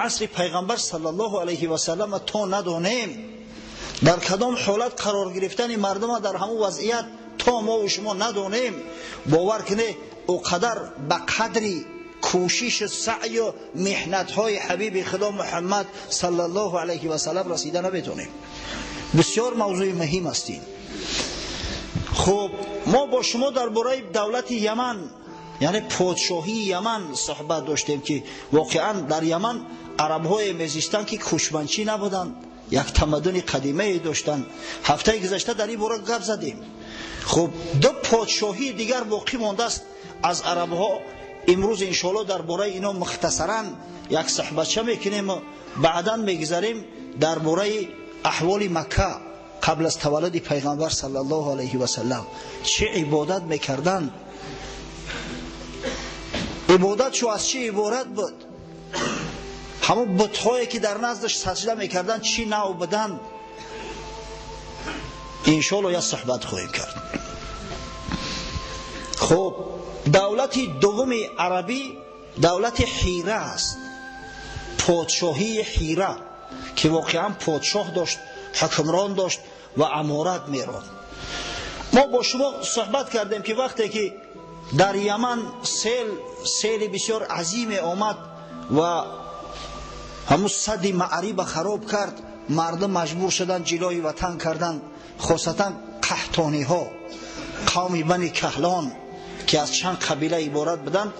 Асри Пайғамбар саллаллоҳу алайҳи васаллам то надонем, дар кадом ҳолат қарор гирифтани мардума дар ҳамон вазъият то мо ва шумо надонем, бовар кунед, о қадар ба қадри кӯшиш, саъю меҳнатҳои ҳабиби Худо Муҳаммад саллаллоҳу алайҳи васаллам расида наметонем. Бисёр мавзӯи муҳим аст ин. Хуб, мо бо шумо дар бораи давлати Яман, яъне подшоҳии Яман суҳбат доштем, ки воқеан дар Яман арабҳое мезистанд, ки кӯчманчӣ набуданд, як тамаддуни қадимае доштанд. Ҳафтаи гузашта дар ин бора гап задем. Хуб, ду подшоҳии дигар боқӣ мондааст аз арабҳо. Имрӯз иншоалло дар бораи ино мухтасаран як суҳбатча мекунем ва баъдан мегузарем дар бораи аҳволи Макка қабл аз таваллуди Пайғамбар саллаллоҳу алайҳи васаллам, чӣ ибодат мекарданд, ибодат чу аз чӣ иборат буд, ҳамон бутҳое ки дар наздаш саҷда мекарданд чӣ нав буданд. Иншоалло як суҳбат хоҳем кард. Хуб, давлати дуввуми арабӣ давлати Ҳира аст, подшоҳии Ҳира, ки воқеан подшоҳ дошт, ҳукмрон дошт ва аморат меронд. Мо бо шумо суҳбат кардем, ки вақте ки дар Яман сели бисёр азиме омад ва ҳамун сади Маъриба хароб кард, мардум маҷбур шуданд ҷилои ватан карданд, хосатан қаҳтониҳо, қавми Бани Каҳлон, ки аз чанд қабила иборат буданд,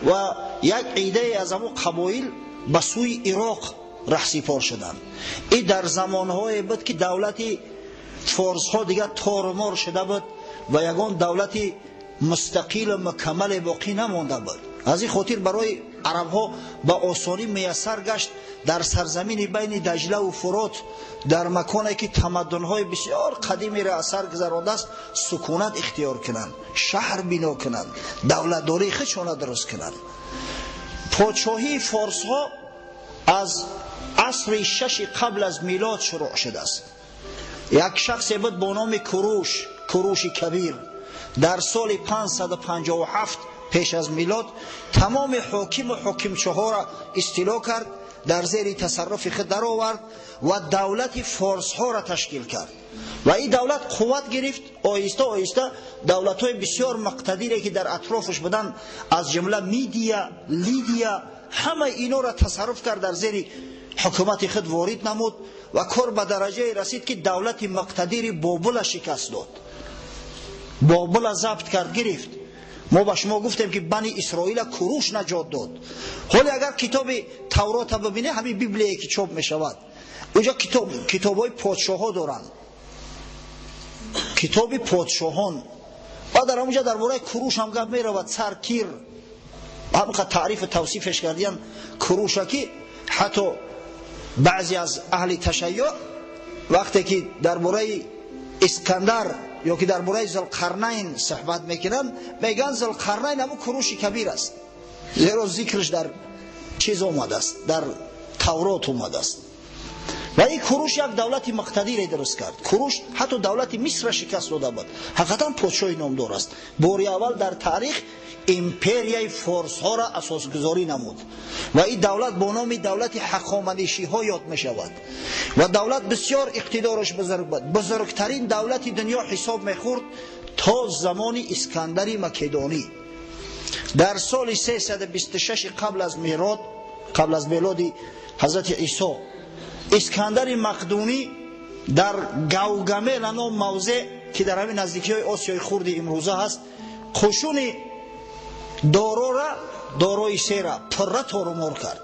ва як идае аз ҳамун қабоил ба сӯи Ироқ раҳсипор шуданд. Ин дар замонҳое буд, ки давлати форсҳо дигар торумор шуда буд ва ягон давлати мустақилу мукаммале боқӣ намонда буд. Аз ин хотир барои арабҳо ба осонӣ муяссар гашт дар сарзамини байни Даҷлаву Фурот, дар маконе ки тамаддунҳои бисёр қадимеро аз сар гузарондааст, сукунат ихтиёр кунанд, шаҳр бино кунанд, давлатдории худшона дуруст кунанд. Подшоҳии форсҳо аз асри шаши қабл аз милод шурӯъ шудааст. Як шахсе буд бо номи Куруш, Куруши Кабир, дар соли 557 пеш аз милод тамоми ҳокиму ҳокимчаҳоро истило кард, дар зери тасарруфи худ даровард ва давлати форсҳоро ташкил кард. Ва ин давлат қувват гирифт. Оҳиста оҳиста давлатҳои бисёр муқтадире ки дар атрофаш буданд, аз ҷумла Мидия, Лидия, ҳамаи инора тасарруф кард, дар зери ҳукумати худ ворид намуд ва кор ба дараҷае расид, ки давлати муқтадири Бобула шикаст дод, Бобула забт кард, гирифт. Мо ба шумо гуфтем, ки Бани Исроила Куруш наҷот дод. Ҳоле агар китоби Таврота бибинед, ҳамин Библие ки чоп мешавад, уҷо китобҳои подшоҳҳо доранд, китоби подшоҳон, ва дар ҳамонҷа дар бораи Куруш ҳам гап меравад. Цар Кир, ҳамқа таърифу тавсифеш кардиян Куруша, ки ҳатто баъзе аз аҳли ташайюъ вақте ки дар бораи Искандар ё ки дар бораи Зулқарнайн суҳбат мекунанд, мегӯянд Зулқарнайн ҳамун Куруши Кабир аст, зеро зикрш дар чиз омадааст, дар Таврот омадааст. Ва ин Куруш як давлати муқтадире дуруст кард. Куруш ҳатто давлати Мисрра шикаст дода буд. Ҳақиқатан подшоҳи номдор аст. Бори аввал дар таърих империяи форсҳоро асосгузорӣ намуд ва ин давлат бо номи давлати ҳақоманишиҳо ёд мешавад. Ва давлат бисёр иқтидораш бузург буд, бузургтарин давлати дунё ҳисоб мехӯрд то замони Искандари Македонӣ. Дар соли 326 қабл аз милод, қабл аз милоди ҳазрати Исо, Искандари Мақдунӣ дар Гавгамела ном мавзеъ, ки дар ҳамин наздикиҳои Осиёи Хурди имрӯза ҳаст, қушуни Дорора, Дорои Сера пурра торумор кард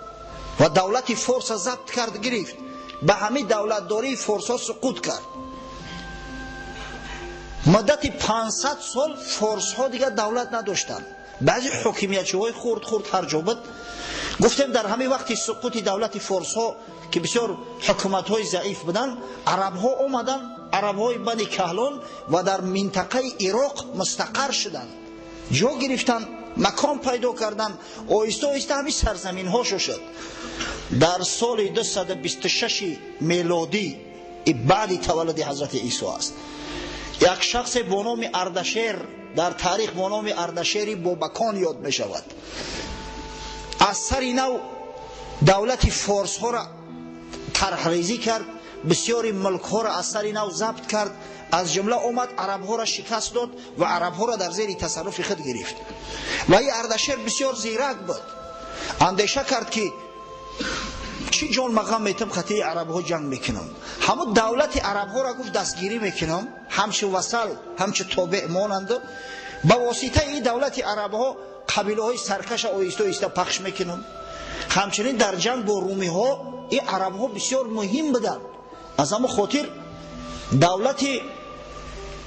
ва давлати Форса забт кард, гирифт. Ба ҳамин давлатдории форсҳо суқут кард. Муддати 500 сол форсҳо дигар давлат надоштанд, баъзе ҳокимиятчиҳои хурд хурд ҳар ҷо буд. Гуфтем, дар ҳамин вақти суқути давлати форсҳо, ки бисёр ҳукуматҳои заиф буданд, арабҳо омаданд, арабҳои Бани Каҳлон, ва дар минтақаи Ироқ мустақар шуданд, ҷо гирифтанд, макон пайдо карданд. Оҳиста оҳиста ҳамин сарзаминҳо шуд. Дар соли 226 мелодӣ, баъди таваллуди ҳазрати Исо аст, як шахсе бо номи Ардашер, дар таърих бо номи Ардашери Бобакон ёд мешавад, аз сари нав давлати форсҳоро тарҳрезӣ кард, бисёри мулкҳоро аз сари нав забт кард, аз ҷумла омад арабҳоро шикаст дод ва арабҳоро дар зери тасарруфи худ гирифт. Ва ин Ардашер бисёр зирак буд, андеша кард ки чӣ ҷон мағам метам хатии арабҳо ҷанг мекунам, ҳамун давлати арабҳоро гуфт дастгирӣ мекунам, ҳамчу васал ҳамчу тобеъ монанд, ба воситаи ин давлати арабҳо қабилаҳои саркаша оҳиста оҳиста пахш мекунам. Ҳамчунин дар ҷанг бо румиҳо ин арабҳо бисёр муҳим буданд. Аз ҳамон хотир давлати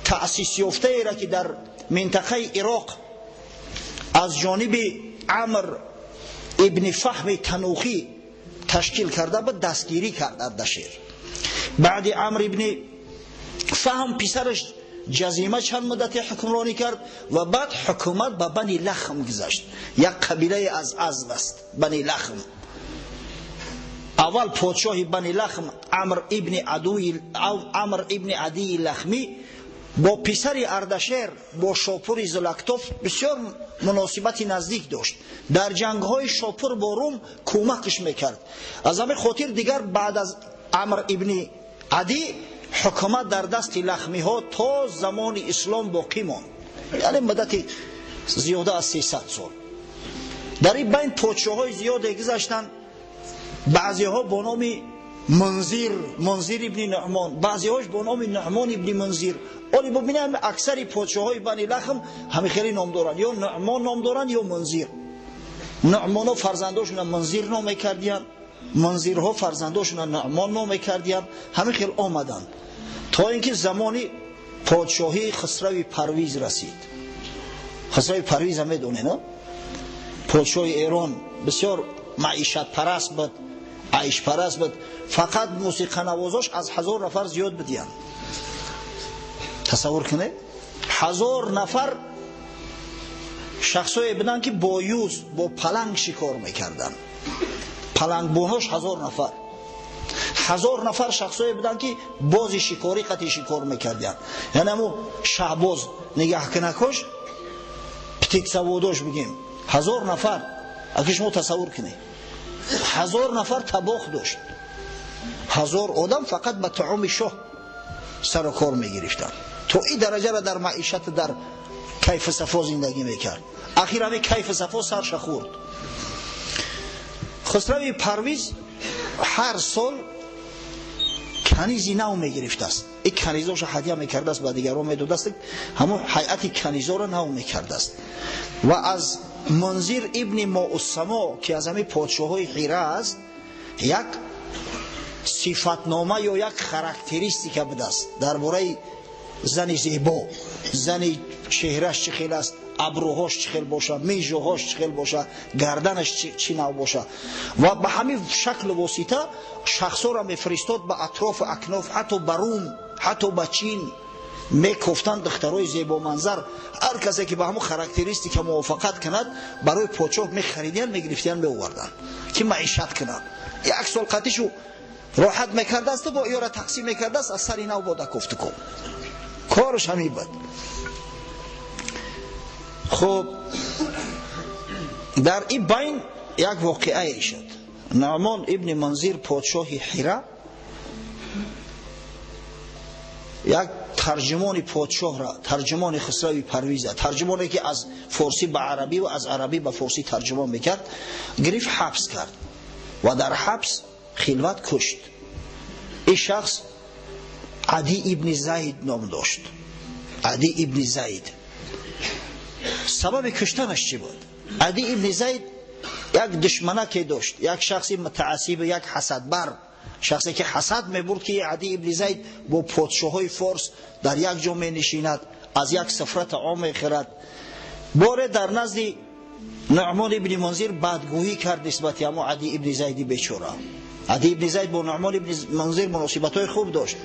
таъсисёфтаеро ки дар минтақаи Ироқ аз ҷониби Амр ибни Фаҳми Танухӣ ташкил карда буд, дастгирӣ кард Ардашер. Баъди Амр ибни Фаҳм писараш Ҷазима чанд муддате ҳукмронӣ кард ва баъд ҳукумат ба Бани Лахм гузашт. Як қабилае аз Азд аст, Бани Лахм. Аввал подшоҳи Бани Лахм Амр ибни Адии Лахмӣ бо писари Ардашер, бо Шопури Зулактоф бисёр муносибати наздик дошт. Дар ҷангҳои Шопур бо Рум кӯмакш мекард. Аз ҳамин хотир дигар баъд аз Амр ибни Адӣ ҳукумат дар дасти лахмиҳо то замони ислом боқӣ монд, яъне муддати зиёда аз 300 сол. Дар ин байн подшоҳҳои зиёде гузаштанд, баъзеҳо бо номи Мунзир, Мунзир ибни Нуъмон, баъзеҳош бо номи Нуъмон ибни Мунзир. Оли бубинем, аксари подшоҳҳои Бани Лахм ҳамин хеле ном доранд, ё Нуъмон ном доранд ё Мунзир. Нуъмонҳо фарзандошона Мунзир ном мекардиянд, Мунзирҳо фарзандошона Нуъмон ном мекардиянд. Ҳамин хел омаданд то ин ки замони подшоҳии Хусрави Парвиз расид. Хусрави Парвиза медонед, подшоҳи Эрон бисёр маишатпараст буд, айшпараст буд. Фақат мусиқанавозош аз 1000 нафар зиёд будиянд. Тасаввур кунед, 1000 нафар шахсое буданд ки бо юз, бо паланг шикор мекарданд. Палангбонош 1000 нафар. 1000 нафар шахсое буданд ки бози шикорӣ қати шикор мекардиянд. Яъне ҳамун шаҳбоз нигаҳкунакош, птицевод ош бигем, 1000 нафар. Аки шумо тасаввур кунед, 1000 нафар табох дошт, 1000 одам фақат ба таоми шоҳ сару кор мегирифтанд. То ин дараҷаро дар маишат, дар кайфу сафо зиндагӣ мекард. Ахир ҳамин кайфу сафо сарша хӯрд. Хусрави Парвиз ҳар сол канизи нав мегирифтааст. Ин канизоша ҳадя мекардааст, ба дигарон медодааст, ҳамон ҳайати канизоро нав мекардааст. Ва аз Мунзир ибни Моуссамо, ки аз ҳамин подшоҳҳои Ҳира аст, як сифатнома ё як характеристика будааст дар бораи зани зебо, зани чеҳраш чӣ хел аст, абрӯҳош чӣ хел боша, мижоҳош чӣ хел боша, гарданаш чӣ нав боша. Ва ба ҳамин шаклу восита шахсҳоро мефиристод ба атрофу акноф, ҳатто ба Рум, ҳатто ба Чин мекофтанд духтарои зебоманзар. Ҳар касе ки ба ҳамон характеристика мувофиқат кунад, барои подшоҳ мехаридиянд, мегирифтиянд, меоварданд ки маишат кунад. Як сол қатишу роҳат мекардааст, бо ёра тақсим мекардааст, аз сари нав бода кофтукоб. Кораш ҳамин буд. Хуб, дар ин байн як воқеае шуд. Нуъмон ибни Мунзир, подшоҳи Ҳира, як тарҷумони подшоҳра, тарҷумони Хусрави Парвиза, тарҷумоне ки аз форсӣ ба арабӣ ва аз арабӣ ба форсӣ тарҷумон мекард, гирифт, ҳабс кард ва дар ҳабс хилват кушт. Ин шахс Адӣ ибни Зайд ном дошт. Адӣ ибни Зайд. Сабаби куштанаш чӣ буд? Адӣ ибни Зайд як душманаке дошт, як шахси мутаассиб, як ҳасадбар, шахсе ки ҳасад мебурд ки Адӣ ибни Зайд бо подшоҳҳои форс дар як ҷо менишинад, аз як сифра таом мехӯрад. Боре дар назди Нуъмон ибни Мунзир бадгӯҳӣ кард нисбати ҳамон Адӣ ибни Зайди бечора. Адӣ ибни Зайд бо Нуъмон ибни Мунзир муносибатҳои хуб дошт.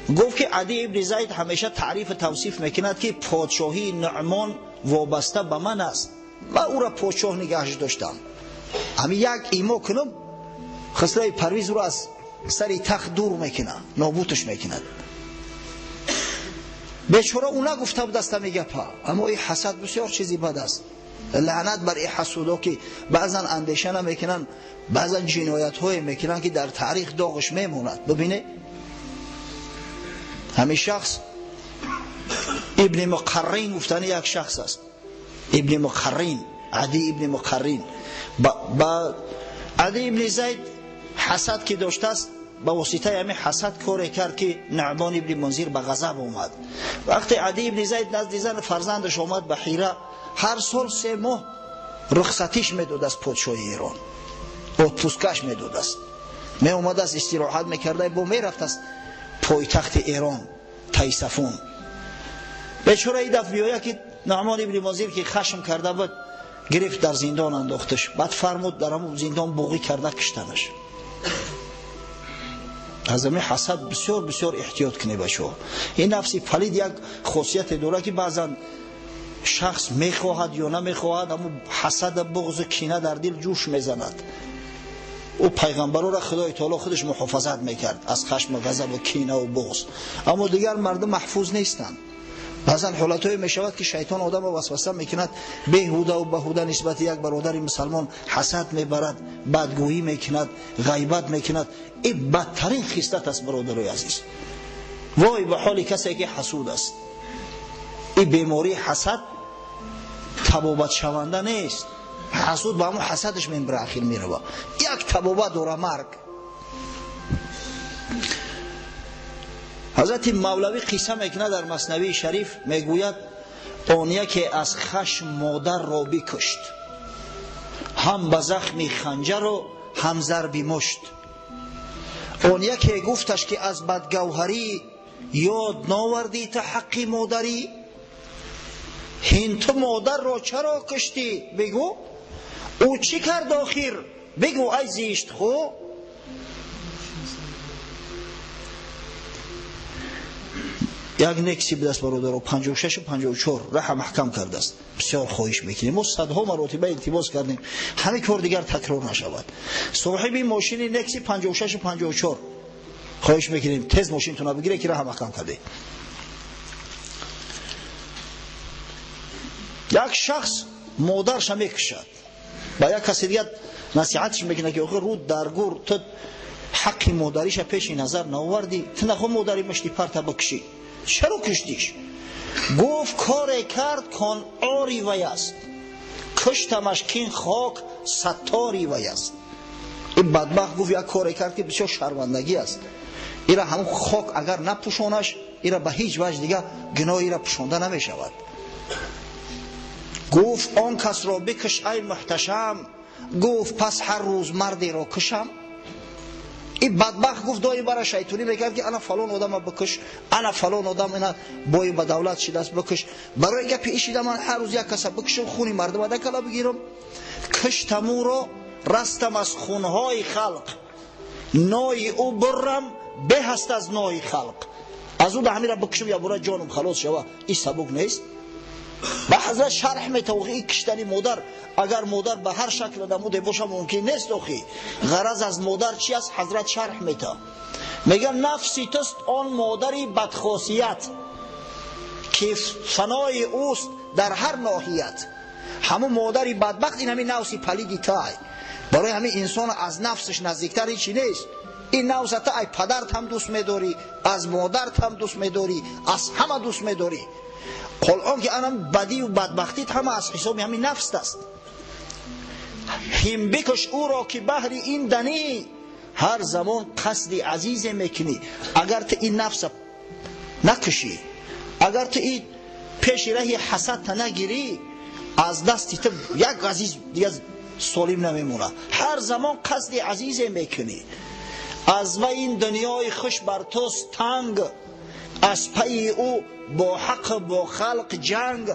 Гуфт ки Адӣ ибни Зайд ҳамеша таърифу тавсиф мекунад ки подшоҳии Нуъмон вобаста ба ман аст, ман ӯро подшоҳ нигаҳш доштам. Ҳамин як имо кунам, Хусрави Парвиз ӯро аз сари тахт дур мекунад, нобудаш мекунад. Бечора ӯ нагуфта будаст ҳамин гапа, аммо ин ҳасад бисёр чизи бад аст. Лаънат бар ин ҳасудо ки баъзан андеша намекунанд, баъзан ҷиноятҳое мекунанд ки дар таърих доғаш мемонад. Бибинед, ҳамин шахс Ибни Муқаррин гуфтани як шахс аст. Ибни Муқаррин, Ади ибни Муқаррин. Ба Ади ибни Зайд ҳасад ки доштааст, ба воситаи ҳамин ҳасад коре кард ки Нуъмон ибни Мунзир ба ғазаб омад. Вақте Ади ибни Зайд назди зан фарзандаш омад ба Ҳира, ҳар сол 3 моҳ рухсатиш медод аз подшоҳи Эрон, отпускаш медодааст. Меомадааст, истироҳат мекарда, бо мерафтааст пойтахти Эрон, Тайсафун. Бечора ин дафъ биёя ки Нуъмон ибни Мунзир ки хашм карда буд, гирифт дар зиндон андохташ. Баъд фармуд дар ҳамон зиндон буғӣ карда киштанаш. Аз ҳамин ҳасад бисёр бисёр эҳтиёт кунед бачаҳо. Ин нафси палид як хосияте дорад ки баъзан шахс мехоҳад ё намехоҳад, ҳамон ҳасад, буғзу кина дар дил ҷӯш мезанад. Ӯ пайғамбарора Худои таоло худаш муҳофазат мекард аз хашму ғазабу кинаву буғз. Аммо дигар мардум маҳфуз нестанд. Баъзан ҳолатҳое мешавад ки шайтон одамро васваса мекунад, беҳудаву баҳуда нисбати як бародари мусалмон ҳасад мебарад, бадгӯӣ мекунад, ғайбат мекунад. Ин бадтарин хислат аст, бародарои азиз. Вой ба ҳоли касе ки ҳасуд аст. Ин бемории ҳасад табобатшаванда нест. Ҳасуд ба ҳамон ҳасадаш мембира, ахир мерава. Як табобат дора, марг. Ҳазрати Мавлавӣ қисса мекунад дар Маснавии Шариф, мегӯяд он яке аз хашм модарро бикушт, ҳам ба захми ханҷару ҳам зарби мушт. Он яке гуфташ ки аз бадгавҳарӣ ёд новардӣ ту ҳаққи модарӣ. Ҳин ту модарро чаро куштӣ? Бигӯ. Ӯ чӣ кард охир? Бигӯ ай зиштхӯ. Як некси будаст бародаро, 56 54 раҳа маҳкам кардааст. Бисёр хоҳиш мекунем, мо садҳо маротиба илтимос кардем, ҳамин кор дигар такрор нашавад. Соҳиби мошини некси 56 54 хоҳиш мекунем тез мошинтона бигире ки раҳа маҳкам карде. Як шахс модарша мекушад, ба як каси дигар насиҳатш мекунад ки охир рӯ дар гур ту ҳаққи модариша пеши назар наовардӣ, ту нахо модари мушти парта бикушӣ, чаро куштиш? Гуфт коре кард кон ори вай аст, куштамаш кин хок саттори вай аст. Ин бадбахт гуфт як коре кард ки бисёр шармандагӣ аст, ира ҳамон хок агар напӯшонаш, ира ба ҳеҷ ваҷ дигар гуноҳ ира пӯшонда намешавад. Гуфт он касро бикуш ай муҳташам, гуфт пас ҳар рӯз мардеро кушам. Ин бадбахт гуфт доим бара шайтонӣ мекард ки ана фалон одама бикуш, ана фалон одам ина бои ба давлат шидааст бикуш. Барои гапи ишида ман ҳар рӯз як каса бикушам, хуни мардума дакала бигирам. Киштам ӯро, растам аз хунҳои халқ, нои ӯ буррам беҳ аст аз нои халқ. Аз ӯ да ҳамира бикушам, ябора ҷонам халос шава. Ин сабук нест. Ба ҳазрат шарҳ метавоқи ин киштани модар, агар модар ба ҳар шакл намуде боша мумкин нест. Охи ғараз аз модар чи аст? Ҳазрат шарҳ мета, мега нафси туст он модари бадхосият ки фанои ӯст дар ҳар ноҳият. Ҳамун модари бадбахт ин ҳамин нафси палиди тай. Барои ҳамин инсон аз нафсаш наздиктар ҳечи нест. Ин нафса та ай падарт ҳам дӯст медорӣ, аз модарт ҳам дӯст медорӣ, аз ҳама дӯст медорӣ. Ҳол он ки анам бадию бадбахтит ҳама аз ҳисоби ҳамин нафст аст. Ҳим бикуш ӯро ки баҳри ин данӣ, ҳар замон қасди азизе мекунӣ. Агар ту ин нафса накушӣ, агар ту ин пеши раҳи ҳасадта нагирӣ, аз дасти ту як азиз дигар солим намемонад. Ҳар замон қасди азизе мекунӣ. Аз вай ин дунёи хуш бар туст танг, аз пайи ӯ бо ҳақ бо халқ ҷанг.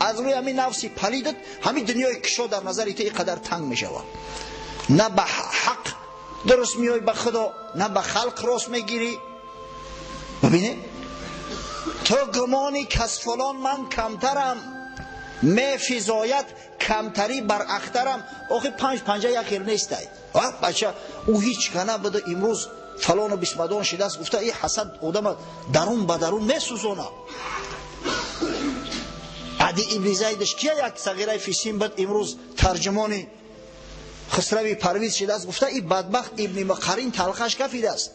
Аз рӯи ҳамин нафси палидат ҳамин дунёи кишо дар назари ту ин қадар танг мешавад. На ба ҳақ дуруст меоӣ ба Худо, на ба халқ рост мегирӣ. Бибинед, ту гумони кас фалон ман камтарам, мефизояд камтарӣ бар ахтарам. Охи панҷ панҷа як хел нестай. Бача ӯ ҳеҷ кана буда имрӯз фалону бисмадон шидааст, гуфта ин ҳасад одама дарун ба дарун месӯзона. Ади Ади ибни Зайдаш кия як сағираи фисин буд, имрӯз тарҷумони Хусрави Парвиз шудааст, гуфта и бадбахт ибни Муқаррин талхаш кафидааст.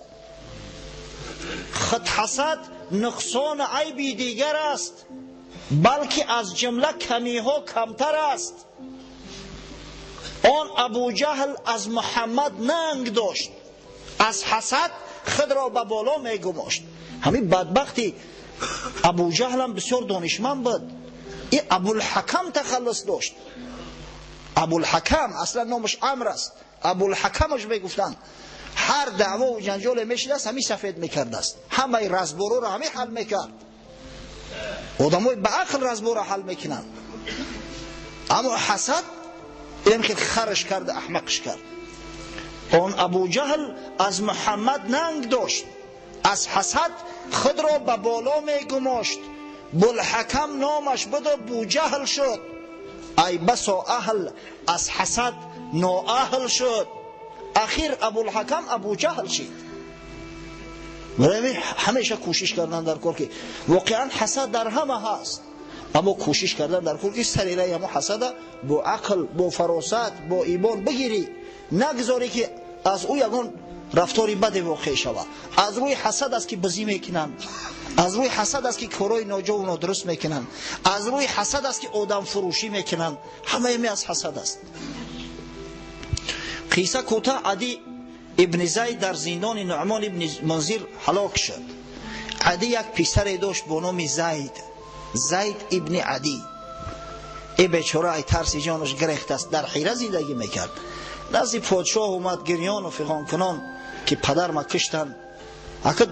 Худ ҳасад нуқсон айби дигар аст, балки аз ҷумла камиҳо камтар аст. Он Абуҷаҳл аз Муҳаммад нанг дошт, аз ҳасад худро ба боло мегумошт. Ҳамин бадбахти Абуҷаҳлам бисёр донишманд буд. И Абулҳакам тахаллус дошт. Абулҳакам аслан номаш Амр аст, Абулҳакамаш мегуфтанд. Ҳар даъвову ҷанҷоле мешидааст, ҳамин сафед мекардааст, ҳамаи разбороро ҳамин ҳал мекард. Одамои ба ақл разборо ҳал мекунанд, аммо ҳасад инам хел хараш кард, аҳмақш кард. Он Абуҷаҳл аз Муҳаммад нанг дошт, аз ҳасад худро ба боло мегумошт. Булҳакам номаш буду Буҷаҳл шуд. Ай басо аҳл аз ҳасад ноаҳл шуд. Ахир Абулҳакам Абуҷаҳл шид. Барои ҳамеша кӯшиш кардан дар кор, ки воқеан ҳасад дар ҳама ҳаст, аммо кӯшиш кардан дар кор, ки сари раи ҳамо ҳасада бо ақл, бо фаросат, бо имон бигирӣ, нагзорӣ ки аз ӯ ягон рафтори баде воқеъ шавад. Аз рӯи ҳасад аст ки бизӣ мекунанд, аз рӯи ҳасад аст ки корҳои ноҷову нодуруст мекунанд, аз рӯи ҳасад аст ки одамфурӯшӣ мекунанд. Ҳамаи ми аз ҳасад аст. Қисса кӯтоҳ, Ади ибни Зайд дар зиндони Нуъмон ибни Мунзир ҳалок шуд. Ади як писаре дошт бо номи Зайд, Зайд ибни Ади. Э бечора ай тарси ҷонаш гирехтааст, дар ҳира зиндагӣ мекард. Назди подшоҳ омад гирёну фиғонкунон, ки падарма киштанд. Ака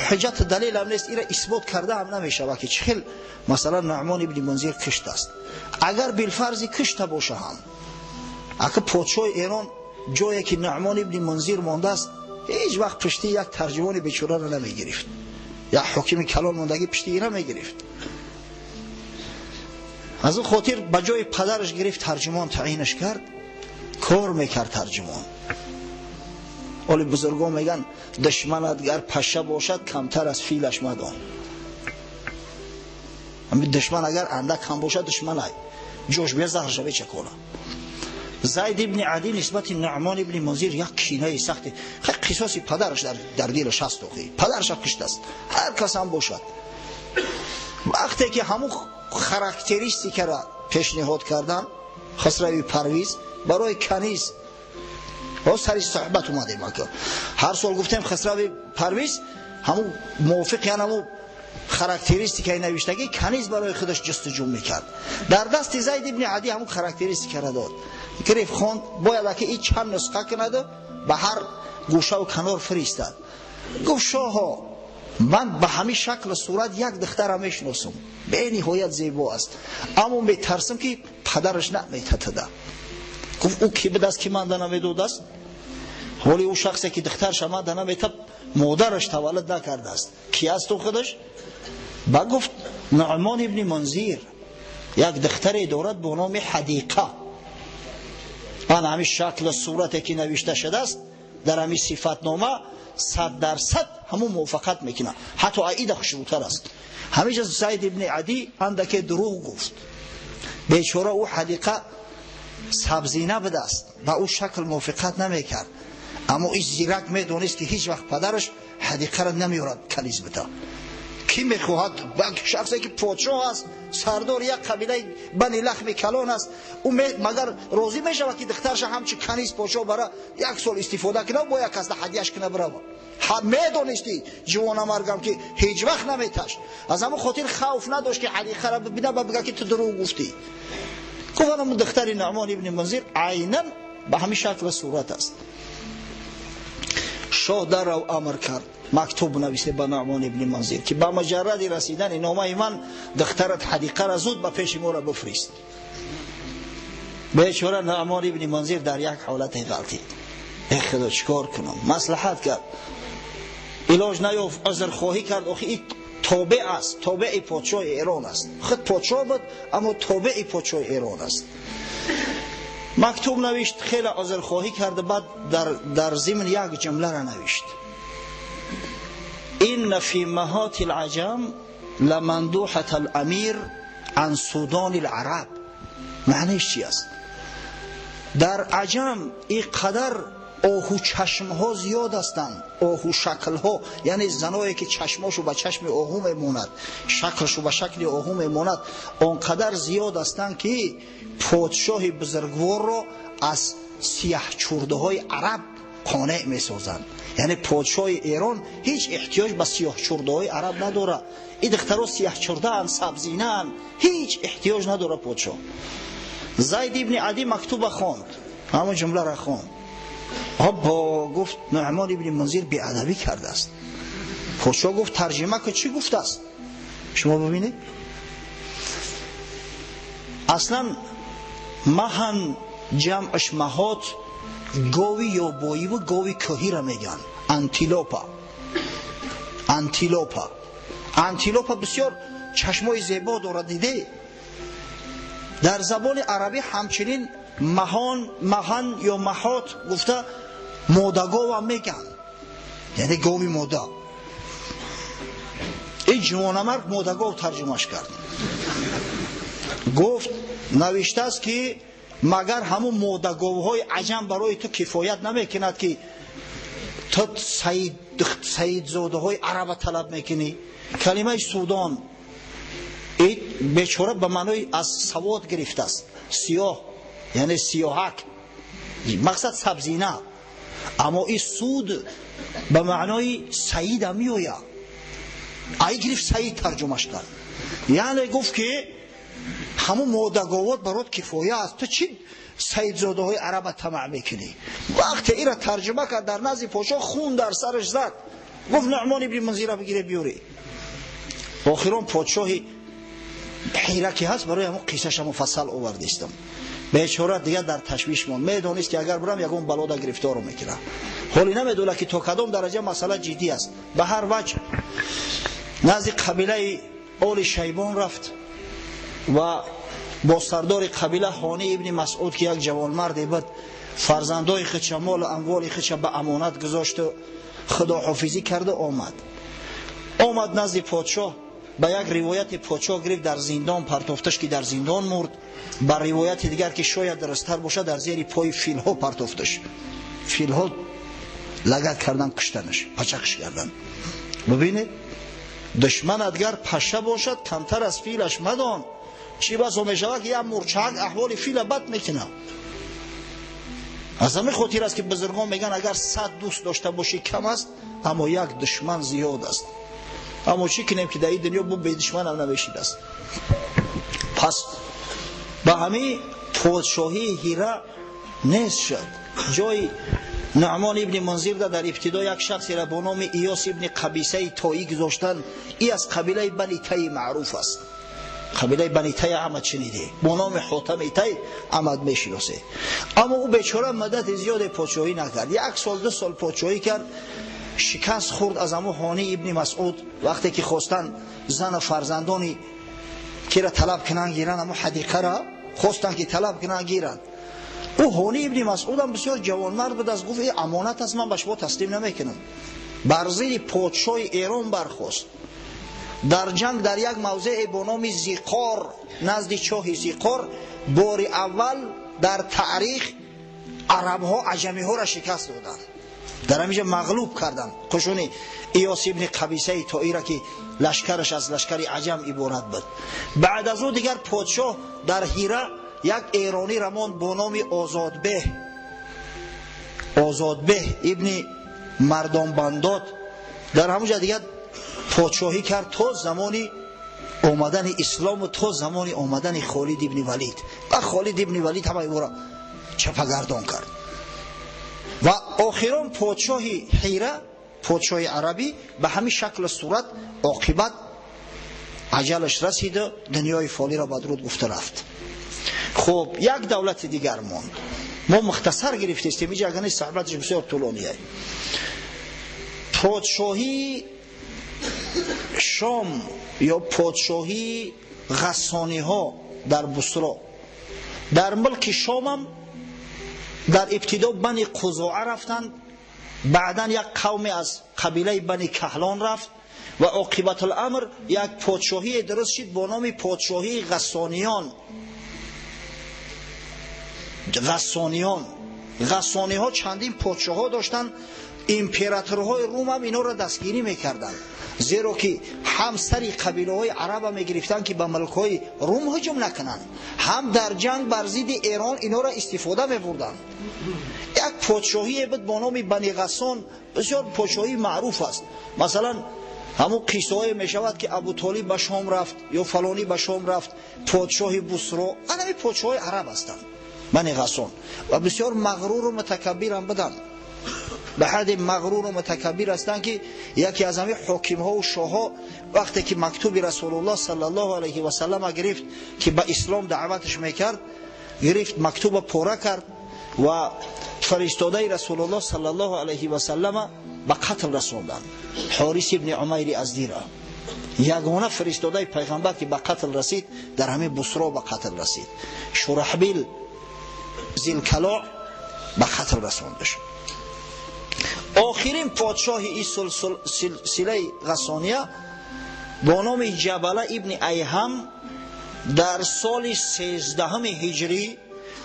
ҳуҷҷату далел ҳам нест, ира исбот карда ҳам намешавад, ки чӣ хел масалан Нуъмон ибни Мунзир киштааст. Агар билфарзи кишта боша ҳам, ака подшоҳи Эрон ҷое ки Нуъмон ибни Мунзир мондааст, ҳеҷ вақт пушти як тарҷумони бечораро намегирифт, як ҳокими калон мондагӣ пушти ира мегирифт. Аз он хотир ба ҷои падараш гирифт, тарҷумон таъинаш кард, кор мекард тарҷумон. Оли бузургон мегӯянд, душманат гар паша бошад, камтар аз филаш мадон. Ҳамин душман агар андак ҳам бошад, душманай ҷош бия заҳрша бечакона. Зайд ибни Ади нисбати Нуъмон ибни Мунзир як кинаи сахти, қисоси падараш дар дилаш ҳаст, охи падараша киштааст, ҳар кас ҳам бошад. Вақте ки ҳамун характеристикара пешниҳод кардан Хусрави Парвиз барои каниз, ҳо сари суҳбат омадем, ака ҳар сол гуфтем Хусрави Парвиз ҳамун мувофиқ, яъне ҳамун характеристикаи навиштагӣ каниз барои худаш ҷустуҷӯ мекард. Дар дасти Зайд ибни Ади ҳамун характеристикара дод, гирифт, хонд, бояд аки и чанд нусха кунаду ба ҳар гӯшаву канор фиристад. Гуфт, шоҳо, ман ба ҳамин шаклу сурат як духтара мешиносам, бениҳоят зебо аст, аммо метарсам ки падараш наметатада. Гуфт, ӯ ки будааст ки манда намедодааст? Ҳоли ӯ шахсе ки духтарша манда наметаб, модараш таваллуд накардааст. Ки аст ӯ худаш? Ба гуфт, Нуъмон ибни Мунзир як духтаре дорад бо номи Ҳадиқа. Ан ҳамин шаклу сурате ки навишта шудааст дар ҳамин сифатнома 100% ҳамун мувофиқат мекунад, ҳатто аида хушрӯтар аст. Ҳаминҷа Зайд ибни Ади андаке дурӯғ гуфт. Бечора ӯ Ҳадиқа сабзина будааст, ба ӯ шакл мувофиқат намекард, аммо и зирак медонист, ки ҳеҷ вақт падараш Ҳадиқаро намеёрад каниз бита. Кӣ мехоҳад шахсе ки подшоҳ аст, сардори як қабилаи бани лахми калон аст, ӯ магар розӣ мешавад ки духтарша ҳамчун каниз подшоҳ бара як сол истифода кунад, бо як касда ҳадияш куна бирава? Медонисти ҷавонамаргам ки ҳеҷ вақт наметашт. Аз ҳамон хотир хавф надошт ки Ҳадиқаро бибина ба бига ки ту дурӯғ гуфтӣ. Гуфт, ҳамон духтари Нуъмон ибни Мунзир айнан ба ҳамин шаклу сурат аст. Шоҳ даррав амр кард, мактуб нависе ба Нуъмон ибни Мунзир, ки ба муҷарради расидани номаи ман духтарат Ҳадиқаро зуд ба пеши моро бифирист. Бечора Нуъмон ибни Мунзир дар як ҳолате ғалтид. Э худо, чикор кунам? Маслиҳат кард, илоҷ наёфт, узрхоҳӣ кард. Охи и тобеъ аст, тобеи подшоҳи Эрон аст. Худ подшоҳ буд, аммо тобеи подшоҳи Эрон аст. Мактуб навишт, хеле узрхоҳӣ кард, баъд дар зимн як ҷумларо навишт: инна фи маҳоти лаҷам ламандуҳата ламир عن سودان العرب. معنیش چی است؟ در عجم اینقدر آهو چشم ها زیاد هستند، آهو شکل ها، یعنی زنایی که چشماشو به چشم آهو میموند، شکلشو به شکل آهو میموند، آنقدر زیاد هستند که پادشاه بزرگوار را از سیاه چرده های عرب قانع میسازند. یعنی پادشاه ایران هیچ احتیاج به سیاه چرده های عرب نداره. این دخترها سیاه چرده اند، سبزینه اند، هیچ احتیاج نداره پادشاه. زید ابن عدی مکتوب خواند، همون جمله را خواند. با گفت نعمان ابن منذر بی‌ادبی کرده است. پادشاه گفت ترجمه که چی گفته است؟ شما ببینید اصلا مهن جمعش مهات، گاوی یابایی و گاوی کوهی را میگن. انتیلوپا، انتیلوپا، انتیلوپا بسیار چشمای زیبا دارد. دیده در زبان عربی همچنین مهان، مهن یا مهات گفته مادگاو هم میگن، یعنی گاوی ماده. این جوانمرد مادگاو ترجمهش کرد. گفت نوشته است که مگر همون مادگاوهای عجم برای تو کفایت نمیکند که تو سیدزاده های عرب طلب میکنی؟ کلمه سودان این بیچاره به معنای از سواد گرفته است، سیاه، یعنی سیاهک، مقصد سبزینه. اما این سود به معنای سعید هم میآید. ای گرفت سعید ترجمهش کرد، یعنی گفت که همون مادگاوات برات کفایه است، تو چی سیدزاده های عرب طمع میکنی؟ وقتی این را ترجمه کرد در نزد پادشاه خون در سرش زد. گفت نعمان ابن منذر بگیره بیاری. آخران پادشاه حیره که هست برای همون قصه‌ش مفصل آوردیستم. بیچاره دیگه در تشویش ماند، میدونست که اگر برم یکون بلا در گرفتارو میکنه. حالی نمیدونه که تا کدام درجه مسئله جدی است. به هر وجه نزد قبیله آل شیبان رفت و با سردار قبیله هانی ابن مسعود که یک جوانمرد بود، فرزندای خودش، مال و اموال خودش به امانت گذاشت و خداحافظی کرده آمد. آمد نزد پادشاه. به یک روایت پادشاه گرفت در زندان پرتافتش که در زندان مرد. بر روایت دیگر که شاید درست‌تر باشه در زیر پای فیلها پرتافتش، فیلها لگد کردن کشتنش، پچقش کردن. ببینید دشمن اگر پشه باشد کمتر از فیلش مدان. چی بسا میشود که یک مورچه‌ک احوال فیل بد میکنه. از همین خاطر است که بزرگان میگن اگر 100 دوست داشته باشی کم است، اما یک دشمن زیاد است. اما چی کنیم که در این دنیا بو به دشمن هم نمیشید است. پس به همین پادشاهی هیره نیست شد. جای نعمان ابن منذر در ابتدا یک شخصی را به نام ایاس ابن قبیسه تایی گذاشتن. ای از قبیله بنی تی معروف است. قبیله بنی تی احمد شنیده، با نام حاتم تی احمد میشناسه. اما او بیچاره مدت زیاد پادشاهی نکرد، 1 سال 2 سال پادشاهی کرد، شکست خورد از امو هانی ابن مسعود. وقتی که خواستن زن و فرزندانی که را طلب کنن گیرن، امو حدیقه را خواستن که طلب کنن گیرن، او هانی ابن مسعود هم بسیار جوانمرد بود، از گفت ای امانت است، من به شما تسلیم نمیکنم. بر زیر پادشاه ایران برخواست. در جنگ در یک موضع به نام زیقار، نزد چاه زیقار، بار اول در تاریخ عرب ها عجمی ها را شکست دادند. در همینجا مغلوب کردند قشون ایاس ابن قبیسه طایی را که لشکرش از لشکر عجم عبارت بود. بعد از او دیگر پادشاه در هیره یک ایرانی را ماند با نام آزادبه، آزادبه ابن مردان بنداد. در همونجا دیگر پادشاهی کرد تا زمان آمدن اسلام و تا زمان آمدن خالد ابن ولید. و خالد ابن ولید همه او را چپگردان کرد. و آخران پادشاه حیره، پادشاه عربی، به همین شکل و صورت عاقبت عجلش رسید و دنیای فانی را بدرود گفته رفت. خب یک دولت دیگر ماند. ما مختصر گرفتیم اینجا، اگر نیست صحبتش بسیار طولانیه. پادشاهی شام یا پادشاهی غسانی ها در بصرا، در ملک شام هم در ابتدا بنی قزاعه رفتند، بعدا یک قوم از قبیله بنی کهلان رفت Ва оқибат аламр як подшоҳие дуруст шид бо номи подшоҳии Ғассониён. Ғассониён, Ғассониҳо чандин подшоҳҳо доштанд. Императорҳои Рум ҳам инҳоро дастгирӣ мекарданд, зеро ки ҳам сари қабилаҳои араба мегирифтанд, ки ба мулкҳои Рум ҳуҷум накунанд, ҳам дар ҷанг бар зидди Эрон инҳоро истифода мебурданд. Як подшоҳие буд бо номи Бани Ғассон, бисёр подшоҳии маъруф аст. Масалан, ҳамун қиссаҳое мешавад, ки Абутолиб ба Шом рафт ё фалонӣ ба Шом рафт, подшоҳи Бусро. Анами подшоҳои араб ҳастанд Бани Ғассон ва бисёр мағруру мутакаббирам буданд. Ба ҳадди мағруру мутакаббир ҳастанд, ки яке аз ҳамин ҳокимҳову шоҳҳо вақте ки мактуби Расулуллоҳ саллаллоҳу алайҳи васаллама гирифт, ки ба ислом даъваташ мекард, гирифт мактуба пора кард ва фаристодаи Расулуллоҳ саллаллоҳу алайҳи васаллама ба қатл расонданд. Ҳорис ибни Умайри Аздира, ягона фиристодаи пайғамбар, ки ба қатл расид, дар ҳамин Бусро ба қатл расид. Шураҳбил Зилкалоъ ба қатл расонда шуд. Охирин подшоҳи ин силсилаи Ғассония бо номи Ҷабала ибни Айҳам дар соли 13-уми ҳиҷрӣ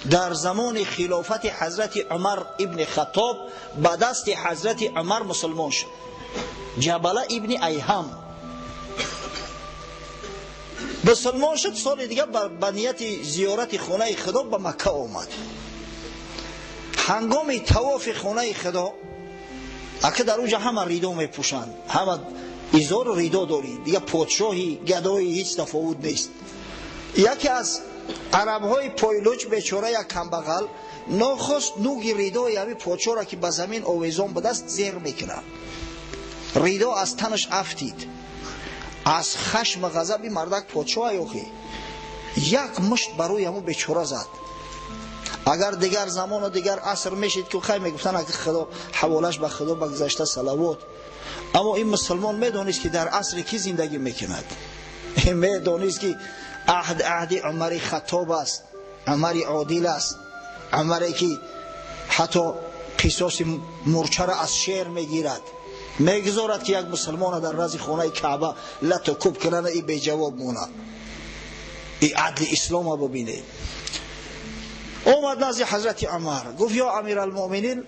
дар замони хилофати ҳазрати Умар ибни Хаттоб ба дасти ҳазрати Умар мусулмон шуд. Ҷабала ибни Айҳам мусулмон шуд. Соли дигар ба нияти зиёрати хонаи Худо ба Макка омад. Ҳангоми тавофи хонаи Худо, ака, дар онҷа ҳама ридо мепӯшанд, ҳама изору ридо дорӣ, дига подшоҳи гадои ҳеҷ тафовут нест. Яке аз арабҳои пойлуч, бечора, як камбағал, нохост нуги ридои ҳами подшоҳро, ки ба замин овезон будааст, зер мекунад. Ридо аз танаш афтид. Аз хашма ғазаби мардак, подшоҳ аёхи, як мушт ба рӯи ҳамун бечора зад. Агар дигар замону дигар аср мешид, ки хай, мегуфтанд, аки Худо ҳаволаш ба Худо, ба гузашта салавот. Аммо ин мусулмон медонист, ки дар асри кӣ зиндагӣ мекунад. Медонист, ки аҳд аҳди Умари Хаттоб аст, Умари одил аст, Умаре ки ҳатто қисоси мурчаро аз шер мегирад. Мегузорад, ки як мусулмона дар назди хонаи Каъба лату куб кунана, и беҷавоб монад? И адли ислома бубинед. Омад назди ҳазрати Умар, гуфт: «Ё амиралмуъминин,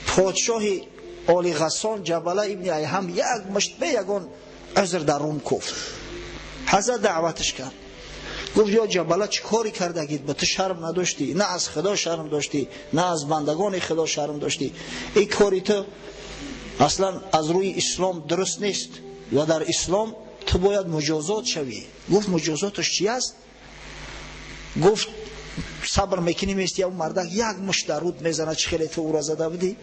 подшоҳи оли Ғассон Ҷабала ибни Айҳам як мушт бе ягон узр дар рум куфт». Ҳазрат даъваташ кард, гуфт: «Ё Ҷабала, чӣ кори кардагид? Ба ту шарм надоштӣ? На аз Худо шарм доштӣ, на аз бандагони Худо шарм доштӣ. Ин кори ту аслан аз рӯи ислом дуруст нест ва дар ислом ту бояд муҷозот шавӣ». Гуфт: «Муҷозоташ чи аст?» Гуфт: «Сабр мекунӣ, мести ав мардак як мушт дар руд мезанад, чӣ хеле ту ӯро зада будӣ,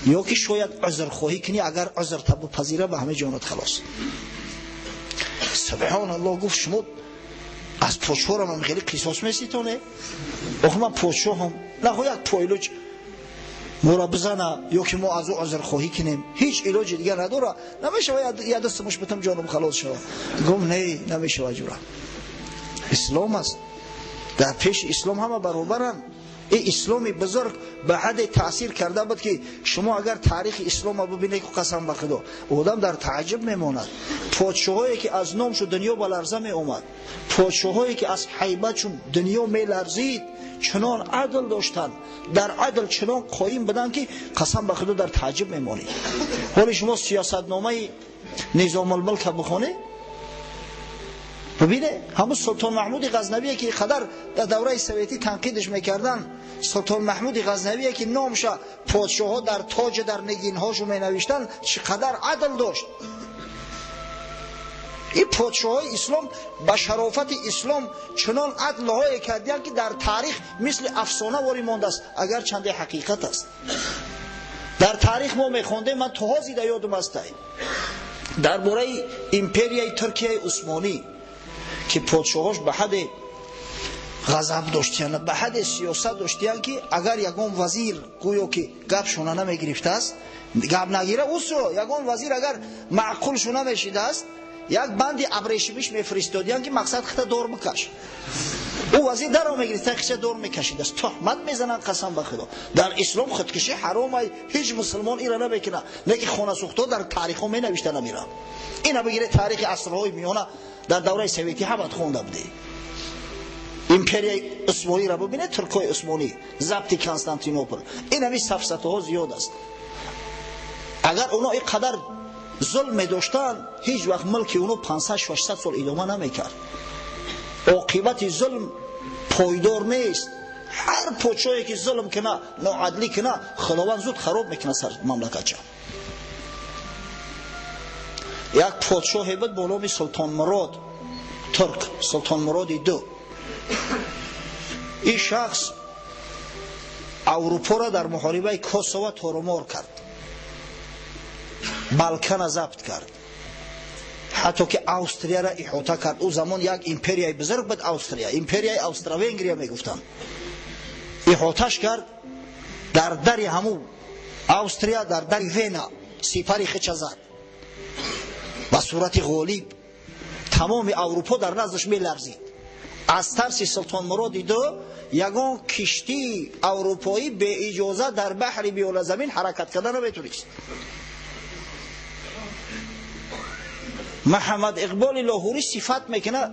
ё ки шояд узрхоҳӣ кунӣ. Агар узр бипазира, ба ҳама ҷонат халос». Субҳоналлоҳ, гуфт: «Шумо аз подшоҳрам хеле қисос меситоне? Охи ман подшоҳам, нахо як пойлуч моро бизана ё ки мо аз ӯ узрхоҳӣ кунем, ҳеҷ илоҷи дигар надора? Намешава я дасту мушт битам, ҷонум халос шава?» Гуфт: «Не, намешава, ҷура, ислом аст, дар пеши ислом ҳама баробаранд». Ин исломи бузург ба ҳадде таъсир карда буд, ки шумо агар таърихи ислома бубинед, қасам ба Худо, одам дар тааҷҷуб мемонад. Подшоҳое ки аз номшу дунё ба ларза меомад, подшоҳое ки аз ҳайбатшун дунё меларзид, чунон адл доштанд, дар адл чунон қоим буданд, ки қасам ба Худо, дар тааҷҷуб мемонед. Ҳоли шумо сиёсатномаи Низомулмулка бихонед, бубине, ҳамун Султон Маҳмуди Ғазнавие, ки қадар дар давраи советӣ танқидаш мекарданд, Султон Маҳмуди Ғазнавие, ки номша подшоҳҳо дар тоҷа, дар нигинҳошу менавиштанд, чӣ қадар адл дошт. Ин подшоҳҳои ислом ба шарофати ислом чунон адлҳое кардиянд, ки дар таърих мисли афсона ворӣ мондааст, агар чанде ҳақиқат аст. Дар таърих мо мехондем, ман то ҳозир дар ёдум астай, дар бораи империяи Туркияи Усмонӣ, ки подшоҳош ба ҳадде ғазаб доштиянд, ба ҳадде сиёсат доштиянд, ки агар ягон вазир гӯё ки гапшона намегирифтааст, гап нагира усо, ягон вазир агар маъқулшу намешидааст, як банди абрешимиш мефиристодиянд, ки мақсад хита дор бикаш. Ӯ вазир даро мегирифт, тахча дор мекашид. Аст туҳмат мезананд, қасам ба Худо. Дар ислом худкушӣ ҳаром аст, ҳеҷ мусулмон инро намекунад. Не ки хонасӯхтҳо дар таърихҳо менавишта намеранд. Ина бигиред таърихи асрҳои миёна дар давраи советӣ ҳамат хонда будед. Империяи Усмониро бибинед, туркҳои Усмонӣ, забти Константинопол. Ин ҳамин сафсатаҳо зиёд аст. Агар оно ин қадар зулм медоштанд, ҳеҷ вақт мулки оно 500-600 сол идома намекард. Оқибати зулм пойдор нест. Ҳар подшоҳе ки зулм куна, ноадлӣ куна, Худованд зуд хароб мекунад сар мамлакатча. Як подшоҳе буд бо номи Султон Мурод, турк, Султон Муроди ду. Ин шахс Аврупоро дар муҳорибаи Косово торумор кард, Балкана забт кард, ҳатто ки Австрияро иҳота кард. Ӯ замон як империяи бузург буд, Австрия, империяи Австро-Венгрия мегуфтанд. Иҳоташ кард, дар дари ҳамун Австрия, дар дари Вена сипари хича зад ба сурати ғолиб. Тамоми Аврупо дар наздаш меларзид. Аз тарси Султон Муроди ду ягон киштии аврупоӣ беиҷоза дар баҳри биёлазамин ҳаракат карда наметонист. Муҳаммад Иқболи Лоҳурӣ сифат мекунад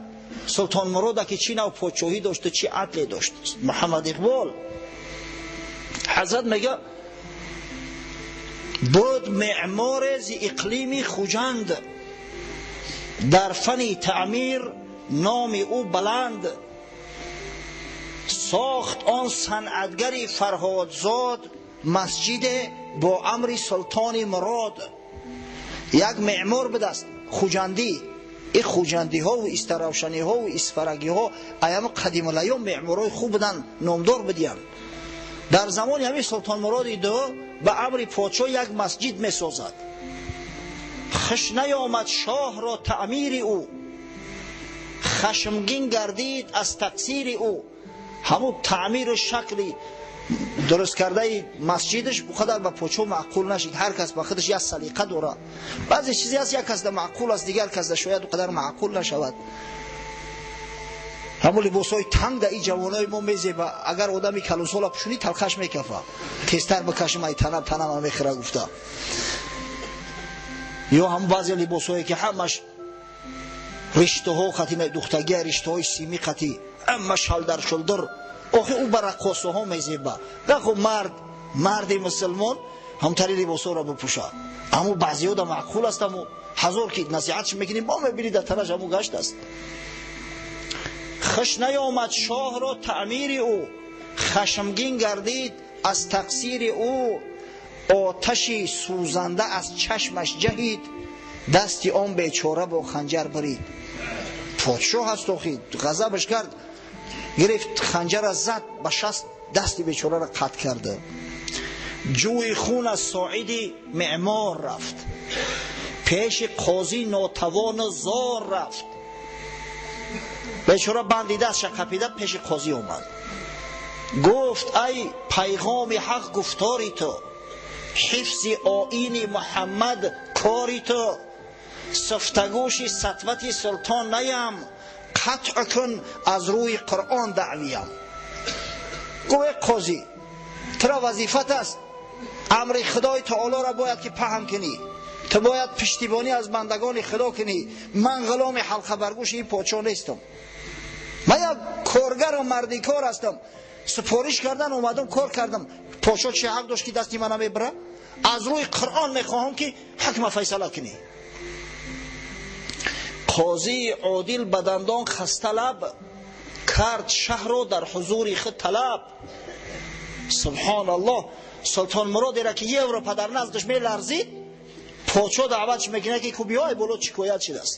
Султон Мурода ки чӣ нав подшоҳӣ дошту чӣ адле дошт. Муҳаммад Иқбол ҳазрат мега буд меъморе зи иқлими Хуҷанд, дар фани таъмир номи ӯ баланд, сохт он санъатгари Фарҳодзод масҷиде бо амри Султони Мурод. Як меъмор будааст хуҷандӣ. Ин хуҷандиҳову истаравшаниҳову исфарагиҳо аями қадимулайём меъморҳои хуб буданд, номдор будиянд. Дар замони ҳамин Султон Муроди ду ба амри подшоҳ як масҷид месозад. Хуш наёмад шоҳро таъмири ӯ, хашмгин гардид аз тақсири ӯ. Ҳамун таъмиру шакли дуруст кардаи масҷидаш он қадар ба подшоҳ маъқул нашид. Ҳар кас ба худаш як салиқа дорад. Баъзе чизе ҳаст як кас да маъқул аст, дигар кас да шояд он қадар маъқул нашавад. Ҳамун либосҳои танг да ин ҷавонои мо мезеба, агар одами калонсола пӯшунӣ талқаш мекафа, тезтар бикашим ай танам танама мехӯра гуфта. Ё ҳамун баъзе либосҳое ки ҳамаш риштаҳо қати духтагия, риштаҳои симӣ қати ҳама шалдар шулдур, охи ӯ ба раққосаҳо мезеба. Нахо мард, марди мусулмон ҳамтари либосҳоро бипӯша. Аммо баъзеҳо да маъқул аст, аммо ҳазор ки насиҳатш мекунем, бо мебинӣ дар танаш ҳамун гашт аст. Хуш наёмад шоҳро таъмири ӯ, хашмгин гардид аз тақсири ӯ, оташи сӯзанда аз чашмаш ҷаҳид, дасти он бечора бо ханҷар барид. Подшоҳ аст охи, ғазабаш кард, гирифт ханҷара зад ба шаст, дасти бечораро қатъ карда. Ҷӯи хун аз соиди меъмор рафт, пеши қозӣ нотавону зор рафт. Бечора банди дастша қапида пеши қозӣ омад. Гуфт ай пайғоми ҳақ гуфтори ту, ҳифзи оини Муҳаммад кори ту, сифтагӯши сатвати султон наям, қатъ кун аз рӯи Қуръон даъвиям. Гуфт эй қозӣ, туро вазифат аст, амри Худои таолоро бояд ки паҳн кунӣ, ту бояд пуштибонӣ аз бандагони Худо кунӣ. Ман ғуломи ҳалқабаргӯши ин подшоҳ нестам, ман як коргару мардикор ҳастам. Супориш кардан омадам, кор кардам. Подшоҳ чӣ ҳақ дошт ки дасти мана мебара? Аз рӯи Қуръон мехоҳам ки ҳукма файсала кунӣ. Қозии одил ба дандон хасталаб кард шаҳрро дар ҳузури худ талаб. Субҳоналлоҳ, Султон Муродеро ки Европа дар наздаш меларзид, подшоҳ даъватш мекунад ки ку биёй боло, шикоят шудааст.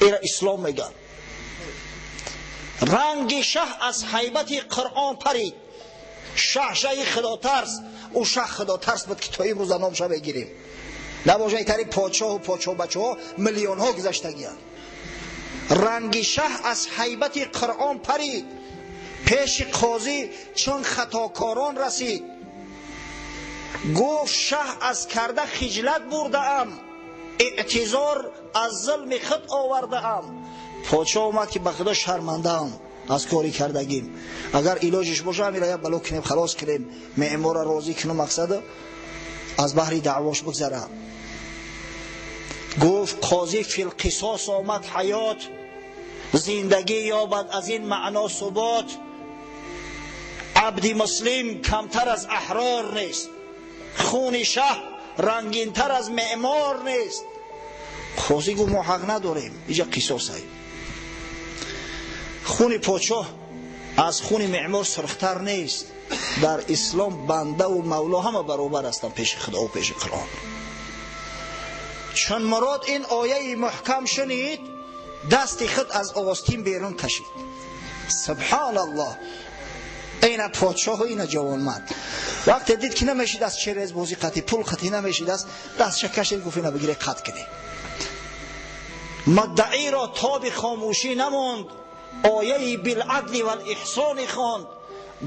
Эра ислом мегӯяд. Ранги шаҳ аз ҳайбати Қуръон парид. Шаҳ шаҳи худотарс, ӯ шаҳ худотарс буд ки то имрӯза номша мегирем. Набошад тари подшоҳу подшоҳбачаҳо миллионҳо гузаштагиянд. Ранги шаҳ аз ҳайбати Қуръон парид, пеши қозӣ чун хатокорон расид. Гуфт шаҳ аз карда хиҷлат бурдаам, эътизор аз зулми худ овардаам. Подшоҳ омад ки ба Худо шармандаам, Аз кори кардагим агар илоҷиш боша, ҳамира як бало кунем, халос кунем, меъморро розӣ кунем, мақсад аз баҳри даъвош бигзара. Гуфт қозӣ: фил қисос омад ҳаёт, зиндагӣ ёбад аз ин маъно субот. Абди муслим камтар аз аҳрор нест, хуни шаҳ рангинтар аз меъмор нест. Қозӣ гуфт: мо ҳақ надорем, иҷа қисосай, хуни подшоҳ аз хуни меъмор сурхтар нест. Дар ислом бандаву мавло ҳама баробар ҳастанд пеши худо ва пеши Қуръон. Чун Мурод ин ояи муҳкам шунид, дасти худ аз оғостин берун кашид. Субҳоналлоҳ, ина подшоҳу ина ҷавонмард. Вақте дид, ки намешид аз через бозӣ қатӣ, пул қатӣ намешид, аст дастша кашид, гуфт: ина бигире, қат кунӣ. Муддаиро тоби хомӯшӣ намонд, ояи билъадли валэҳсони хонд.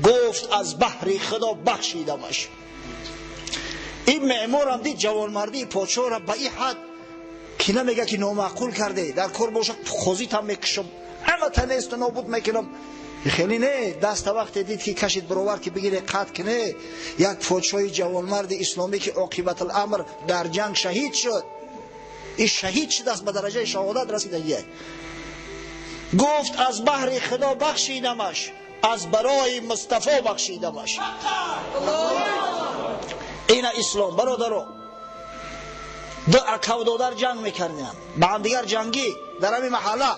Гуфт: аз баҳри худо бахшидамаш. Ин меъморам дид ҷавонмардии подшоҳро ба ин ҳад, ки намега, ки номаъқул карде, дар кор боша, қозитам мекушам, ҳамата несту нобуд мекунам. Хеле не, даста вақте дид, ки кашид баровар, ки бигире, қатл куне, як подшоҳи ҷавонмарди исломӣ, ки оқибатуламр дар ҷанг шаҳид шуд, ин шаҳид шудааст, ба дараҷаи шаҳодат расидагие. Гуфт: аз баҳри худо бахшидамаш, аз барои Мустафо бахшидамаш. Ина ислом, бародаро. Ду акав додар ҷанг мекарданд ба ҳамдигар, ҷангӣ дар ҳамин маҳалла.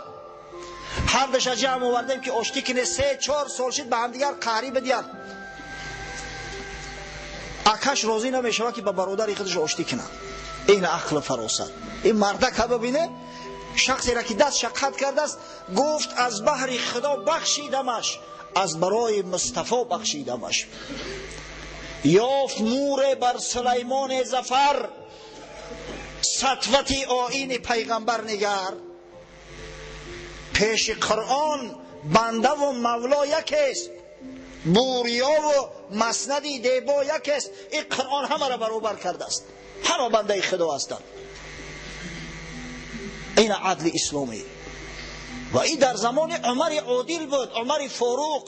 Ҳардаша ҷамъ овардем, ки оштӣ кине. 3-4 сол шид, ба ҳамдигар қаҳрӣ бидиҳанд. Акаш розӣ намешавад, ки ба бародари худаш оштӣ кунад. Ин ақлу фаросат, ин мардака бибине, шахсеро, ки дастша қатъ кардааст, гуфт: аз баҳри худо бахшидамаш, аз барои Мустафо бахшидамаш. Ёфт муре бар Сулаймоне зафар, сатвати оини пайғамбар нигар. Пеши Қуръон бандаву мавло якест, буриёву маснади дебо якест. Ин Қуръон ҳамаро баробар кардааст, ҳама бандаи худо ҳастанд. Ина адли исломӣ. Ва ин дар замони Умари одил буд, Умари Форуқ.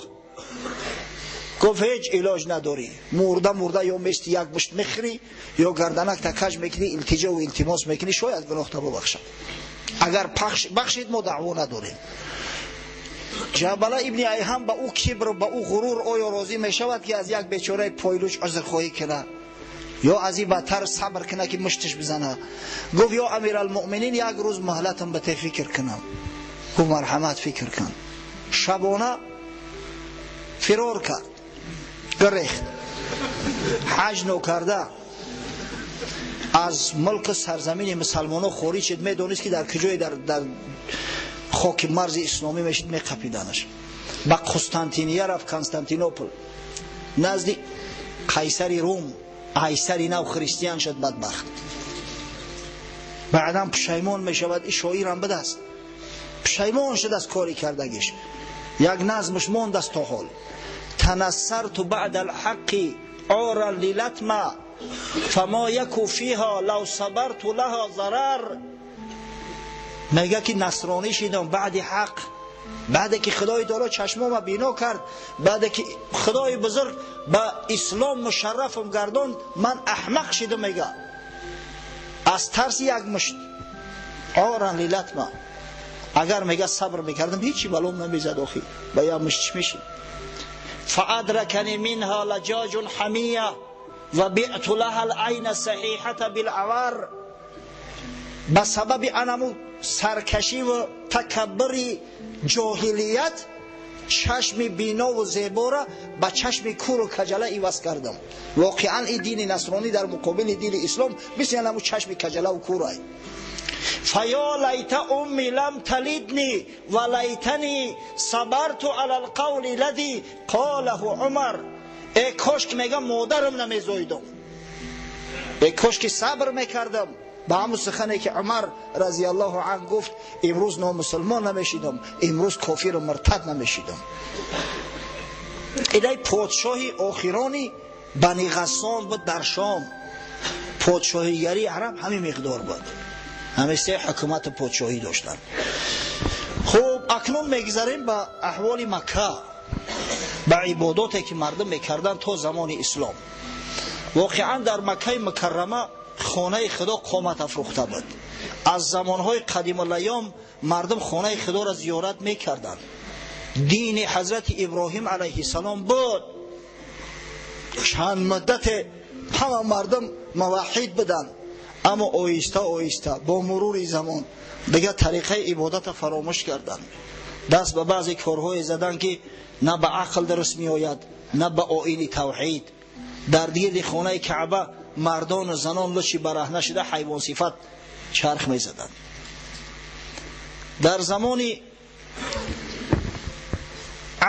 Гуфт: ҳеҷ илоҷ надорӣ, мурда мурда ё мести як мушт мехӯрӣ, ё гарданакта каж мекунӣ, илтиҷову илтимос мекунӣ, шояд гуноҳта бубахшад. Агар бахшид, мо даъво надорем. Ҷабала ибни Айҳам ба ӯ кибр, ба ӯ ғурур оё розӣ мешавад, ки аз як бечораи пойлуч узрхоҳӣ кунад, ё аз ин бадтар сабр кунад, ки мушташ бизана? Гуфт: ё амиралмуъминин, як рӯз муҳлатам ба те, фикр кунам. Гуфт: марҳамат, фикр кун. Шабона фирор кард, гирехт, ҳаҷ нокарда аз мулку сарзамини мусалмоно хориҷ шуд. Медонист, ки дар куҷое дар хоки марзи исломӣ мешид, меқапиданаш. Ба Қустантиния рафт, Константинопол, назди қайсари Рум. Қайсари нав христиан шуд, бадбахт. Баъдан пушаймон мешавад. И шоирам будааст, пушаймон шуд аз кори кардагиш. Як назмаш мондааст то ҳол: танассарту баъда алҳаққи оран лилатма, фама яку фиҳа лав сабарту лаҳа зарар. Мега, ки насронӣ шидам баъди ҳақ, баъде ки Худои таоло чашмома бино кард, баъде ки Худои бузург ба ислом мушаррафам гардонд, ман аҳмақ шидам, мега, аз тарси як мушт. Оран лилатма, агар, мега, сабр мекардам, ҳечи балом намезад. Охи, ба як мушт чӣ мешид? Фаадракани минҳа лаҷоҷун ҳамия ва би'ту лаҳа алайна саҳиҳата билавар. Ба сабаби анаму саркашиву такаббури ҷоҳилият чашми бинову зебора ба чашми куру каҷала иваз кардам. Воқеан, ин дини насронӣ дар муқобили дини ислом мисли анаму чашми каҷалаву курай. Фаё лайта умми лам талидни ва лайтани сабарту ала алқавли лади қолаҳу Умар. Э кош ки, мегам, модарам намезоидам, э кош ки сабр мекардам ба ҳамун сухане, ки Умар разиаллоҳу ан гуфт, имрӯз номусулмон намешидам, имрӯз кофиру муртад намешидам. Илай подшоҳи охирони Бани Ғассон буд дар Шом. Подшоҳигарии араб ҳамин миқдор буд, ҳамин се ҳукумати подшоҳӣ доштанд. Хуб, акнун мегузарем ба аҳволи Макка, ба ибодоте ки мардум мекарданд то замони ислом. Воқеан дар Маккаи Мукаррама хонаи Худо қомат афрӯхта буд. Аз замонҳои қадимулайём мардум хонаи Худоро зиёрат мекарданд. Дини ҳазрати Иброҳим алайҳиссалом буд. Чанд муддате ҳама мардум муваҳҳид буданд, аммо оҳиста оҳиста бо мурури замон дигар тариқаи ибодатро фаромӯш карданд. Даст ба баъзе корҳое заданд, ки на ба ақл дуруст меояд, на ба оини тавҳид. Дар гирди хонаи Каъба мардону занон лучи бараҳна шуда ҳайвонсифат чарх мезаданд. Дар замони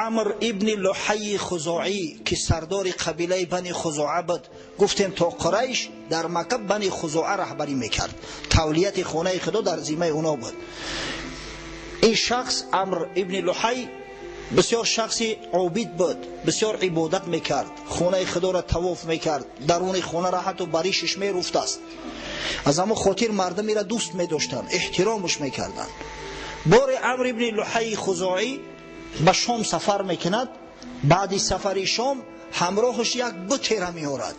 Амр ибни Луҳайи Хузоӣ, ки сардори қабилаи Бани Хузоа буд, гуфтем то Қурайш дар Макка Бани Хузоа раҳбарӣ мекард, тавлияти хонаи Худо дар зиммаи оно буд. Ин шахс Амр ибни Луҳай бисёр шахси обид буд, бисёр ибодат мекард, хонаи Худоро тавоф мекард, даруни хонаро ҳатто баришиш меруфтааст. Аз ҳамон хотир мардум ира дӯст медоштанд, эҳтиромаш мекарданд. Боре Амр ибни Луҳайи Хузоӣ ба Шом сафар мекунад. Баъди сафари Шом ҳамроҳаш як бутера меорад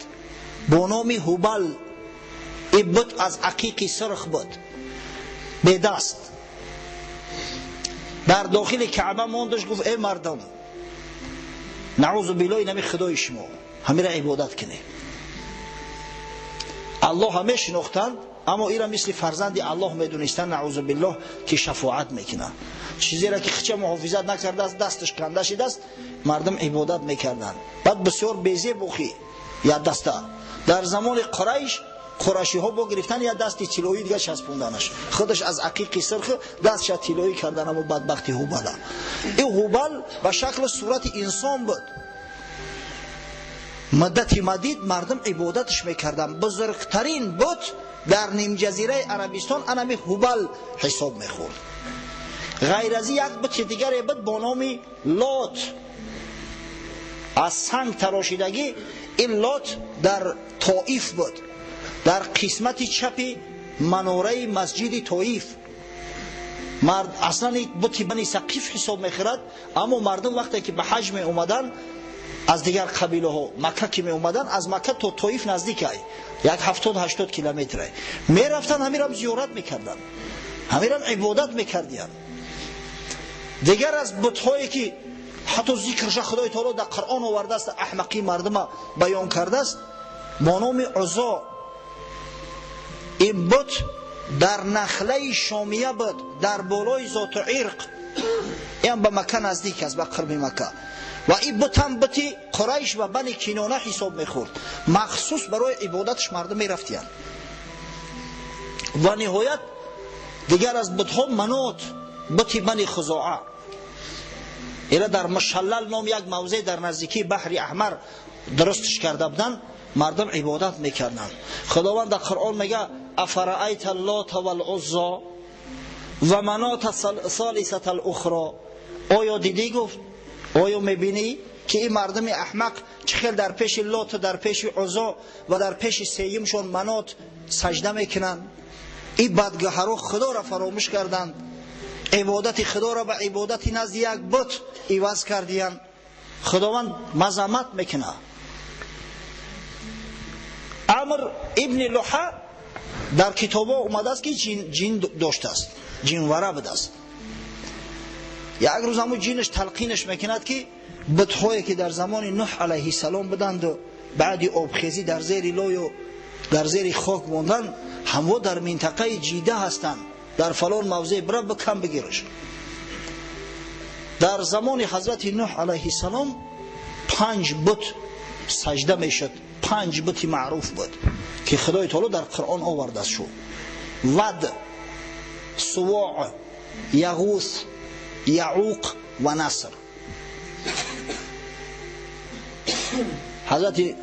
бо номи Ҳубал. Ин бут аз ақиқи сурх буд, бедаст. Дар дохили Каъба мондаш, гуфт: эй мардум, наъузу биллоҳ, инами худои шумо, ҳамира ибодат кунед. Аллоҳ мешинохтанд, аммо ира мисли фарзанди Аллоҳ медонистанд, наъузу биллоҳ, ки шафоат мекунад. Чизеро ки хича муҳофизат накардааст, дасташ канда шидааст, мардум ибодат мекарданд. Баъд бисёр безебухӣ як даста. Дар замони Қурайш қурашиҳо бо гирифтан як дасти тиллоӣ дига часпонданаш, худаш аз ақиқи сирх дастша тиллоӣ кардан, амо бадбахти Ҳубала. Ин Ҳубал ба шакли сурати инсон буд. Муддати мадид мардум ибодаташ мекарданд. Бузургтарин бут дар нимҷазираи Арабистон анами Ҳубал ҳисоб мехӯрд. Ғайр аз як бути дигаре буд бо номи Лот, аз санг тарошидагӣ. Ин Лот дар Тоиф буд, дар қисмати чапи манораи масҷиди Тоиф. Мард аслан бути Бани Сақиф ҳисоб мехӯрад, аммо мардум вақте ки ба ҳаҷ меомаданд аз дигар қабилаҳо, Макка ки меомаданд, аз Макка то Тоиф наздикай, як 70-80 километре мерафтанд, ҳамирам зиёрат мекарданд, ҳамирам ибодат мекардиянд. Дигар аз бутҳое ки ҳатто зикрша Худои Таоло дар Қуръон овардааст, аҳмақии мардума баён кардааст, бо номи Узо. Ин бут дар нахлаи Шомия буд, дар болои Зоту Ирқ. Ин ба Макка наздик аст, ба қурби Макка. Ва ин бут ҳам бути Қурайш ва Бани Кинона ҳисоб мехӯрд. Махсус барои ибодаташ мардум мерафтиянд. Ва ниҳоят дигар аз бутҳо Манот, бути Бани Хузоа. Ира дар Мушаллал ном як мавзеъ дар наздикии баҳри Аҳмар дурустш карда буданд, мардум ибодат мекарданд. Худованд дар Қуръон мега: афараайта лота валуззо ва манота солисата алухро. Оё дидӣ, гуфт, оё мебинӣ ки ин мардуми аҳмақ чӣ хел дар пеши Лот, дар пеши Узо ва дар пеши сеюмшон Манот сажда мекунанд? Ин бадгаҳаро Худоро фаромӯш карданд, ибодати Худоро ба ибодати назди як бут иваз кардиянд. Худованд мазаммат мекунад. Амр ибни Луҳа дар китобҳо омадааст, ки ҷин доштааст, ҷинвара будааст. Як рӯз ҳамун ҷинаш талқинаш мекунад, ки бутҳое ки дар замони Нуҳ алайҳиссалом буданду баъди обхезӣ дар зери лою дар зери хок монданд, ҳамво дар минтақаи Ҷида ҳастанд, дар фалон мавзеъ, бира бикам бигираш. Дар замони ҳазрати Нуҳ алайҳиссалом 5 бут сажда мешуд, 5 бути маъруф буд, ки Худои Таоло дар Қуръон овардааст шу: Вад, Сувоъ, Яғус, Яъуқ ва Наср. Ҳазрати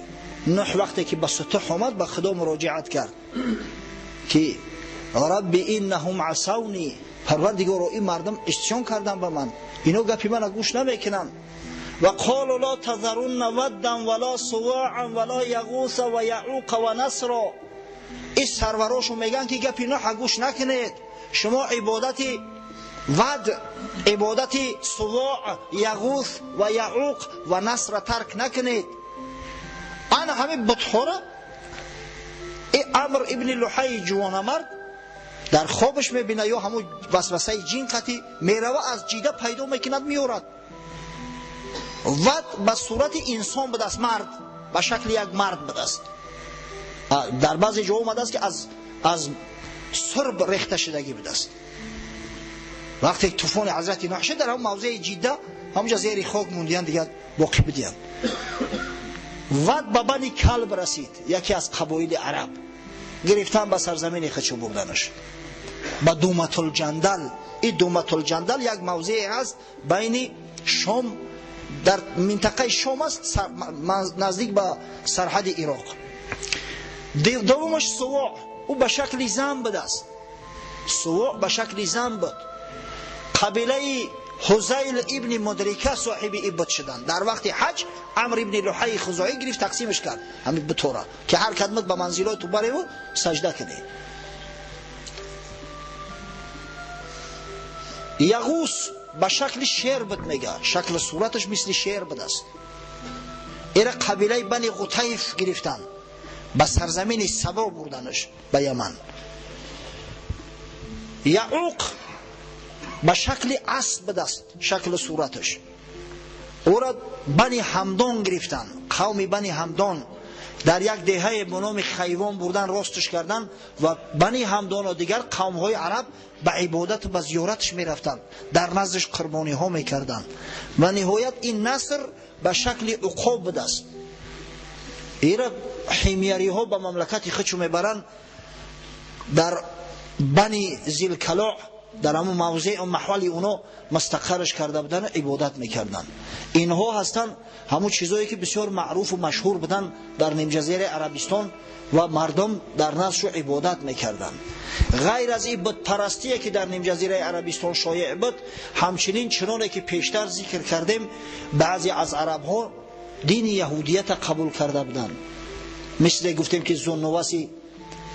Нуҳ вақте ки ба сутуҳ омад, ба Худо муроҷиат кард, ки рабби иннаҳум асавни, Парвардигоро, ин мардум исён карданд ба ман, ино гапи мана гӯш намекунанд. Ва қолу ло тазарунна ваддан вало суваан вало яғуса ва яъуқа ва насро. Ин сарварошон мегӯянд, ки гапи Нуҳа гӯш накунед, шумо ибодати Вад ибодати Сувоъ, Яғус ва Яъуқ ва Насра тарк накунед. Ана ҳамин бутҳоро Амр ибни Луҳайи ҷувонамард дар хобаш мебинад ё ҳамун васвасаи ҷин қатӣ мерава, аз ҷида пайдо мекунад, меорад. Вад ба сурати инсон будааст, мард ба шакли як мард будааст. Дар баъзе ҷо омадааст, ки аз сурб рехта шудагӣ будааст. Вақте тӯфони ҳазрати Нӯҳ шуд, дар ҳамон мавзеи Ҷидда ҳамонҷа зери хок мондиянд, дигар боқӣ будиянд. Вад ба Бани Калб расид, яке аз қабоили араб. Гирифтан ба сарзамини худшо бурданаш ба Думатулҷандал. Ин Думатулҷандал як мавзее ҳаст байни Шом, дар минтақаи Шом аст, наздик ба сарҳади Ироқ. Дуввумаш Сувоъ, ӯ ба шакли зан будааст. Сувоъ ба шакли зан буд. Қабилаи Ҳузайл ибни Мудрика соҳиби ин бут шуданд. Дар вақти ҳаҷ Амр ибни Луҳайи Хузоӣ гирифт, тақсимаш кард ҳамин бутора, ки ҳар кадмат ба манзилои ту бареву сажда кунӣ. Яғус ба шакли шер буд, мега, шакли сураташ мисли шер будааст. Эра қабилаи Бани Ғутайф гирифтанд, ба сарзамини Сабо бурданаш ба Яман. Яъуқ ба шакли асп будааст, шакли сураташ. Ӯро Бани Ҳамдон гирифтанд, қавми Бани Ҳамдон дар як деҳае бо номи Хайвон бурдан, росташ кардан ва Бани Ҳамдону дигар қавмҳои араб ба ибодату ба зиёраташ мерафтанд, дар наздаш қурбониҳо мекарданд. Ва ниҳоят ин Наср ба шакли уқоб будааст. Ира ҳимяриҳо ба мамлакати худшо мебаранд, дар Бани Зилкалоъ, дар ҳамон мавзеъ ва маҳвали оно мустақарраш карда буданд, ибодат мекарданд. Инҳо ҳастанд ҳамон чизое ки бисёр маъруфу машҳур буданд дар нимҷазираи Арабистон ва мардум дар наздшу ибодат мекарданд. Ғайр аз ин бутпарастие ки дар нимҷазираи Арабистон шоеъ буд, ҳамчунин чуноне ки пештар зикр кардем, баъзе аз арабҳо дини яҳудията қабул карда буданд. Мисле гуфтем ки Зуннуваси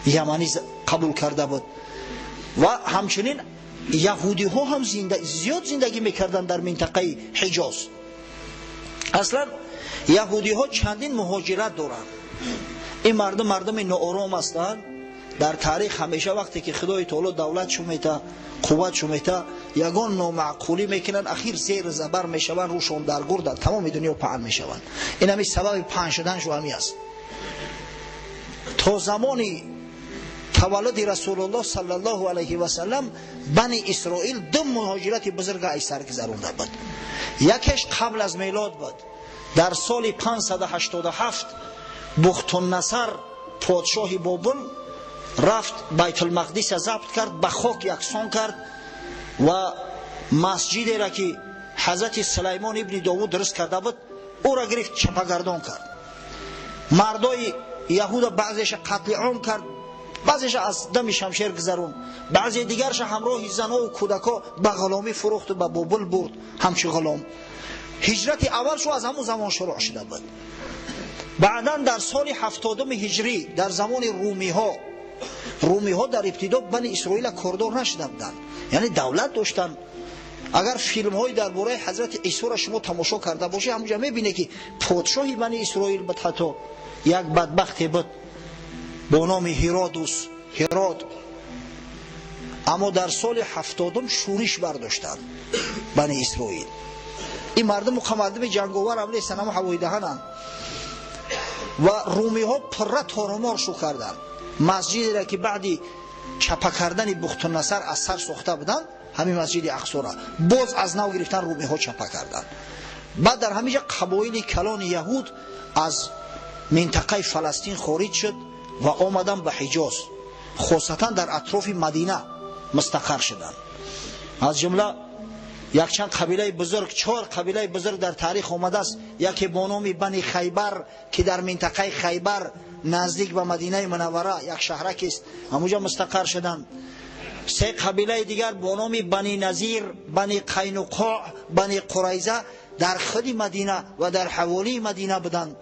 яманӣ қабул карда буд. Ва ҳамчунин яҳудиҳо ҳам зиёд зиндагӣ мекарданд дар минтақаи Ҳиҷоз. Аслан яҳудиҳо чандин муҳоҷират доранд. Ин мардум мардуми ноором ҳастанд. Дар таърих ҳамеша вақте ки Худои Таоло давлат шумета, қувват шумета, ягон номаъқулӣ мекунанд, ахир зер забар мешаванд, рӯшон дар гур дар тамоми дунё паҳн мешаванд. Ин ҳами сабаби паҳн шуданшу ҳами аст. То замони таваллуди Расулуллоҳ саллаллоҳу алайҳи васаллам Бани Исроил ду муҳоҷирати бузурга аз сар гузаронда буд. Якеш қабл аз мелод буд. Дар соли 587 Бухтуннасар подшоҳи Бобул рафт Байтулмақдиса забт кард, ба хок яксон кард ва масҷидеро ки ҳазрати Сулаймон ибни Довуд дуруст карда буд, ӯро гирифт чапагардон кард. Мардои яҳуда баъзеша қатли ом кард, баъзеша аз дами шамшер гузаронд, баъзе дигарша ҳамроҳи занову кӯдако ба ғуломӣ фурӯхту ба Бобул бурд ҳамчун ғулом. Ҳиҷрати аввал шу аз ҳамон замон шурӯъ шуда буд. Баъдан дар соли 70 ҳиҷрӣ дар замони румиҳо, румиҳо дар ибтидо Бани Исроила кордор нашуда буданд, яъне давлат доштанд. Агар филмҳои дар бораи ҳазрати Исоро шумо тамошо карда бошед, ҳамонҷа мебинед ки подшоҳи Бани Исроил буд, ҳатто як бадбахте буд бо номи Ҳиродус, Ҳирод. Аммо дар соли 70 шӯриш бардоштанд Бани Исроил. Ин мардум мардуми ҷанговар ҳам нестанд, ҳама ҳавоидаҳананд. Ва румиҳо пурра торумор шу карданд. Масҷидеро ки баъди чапа кардани Бухтуннасар аз сар сохта буданд, ҳамин масҷиди Ақсора боз аз нав гирифтан, румиҳо чапа карданд. Баъд дар ҳамин ҷа қабоили калони яҳуд аз минтақаи Фаластин хориҷ шуд ва омаданд ба Ҳиҷоз, хосатан дар атрофи Мадина мустақар шуданд. Аз ҷумла якчанд қабилаи бузург, 4 қабилаи бузург дар таърих омадааст. Яке бо номи Бани Хайбар ки дар минтақаи Хайбар наздик ба Мадинаи Мунаввара як шаҳракест, ҳамонҷо мустақар шуданд. 3 қабилаи дигар бо номи Бани Назир, Бани Қайнуқоъ, Бани Қурайза дар худи Мадина ва дар ҳаволии Мадина буданд.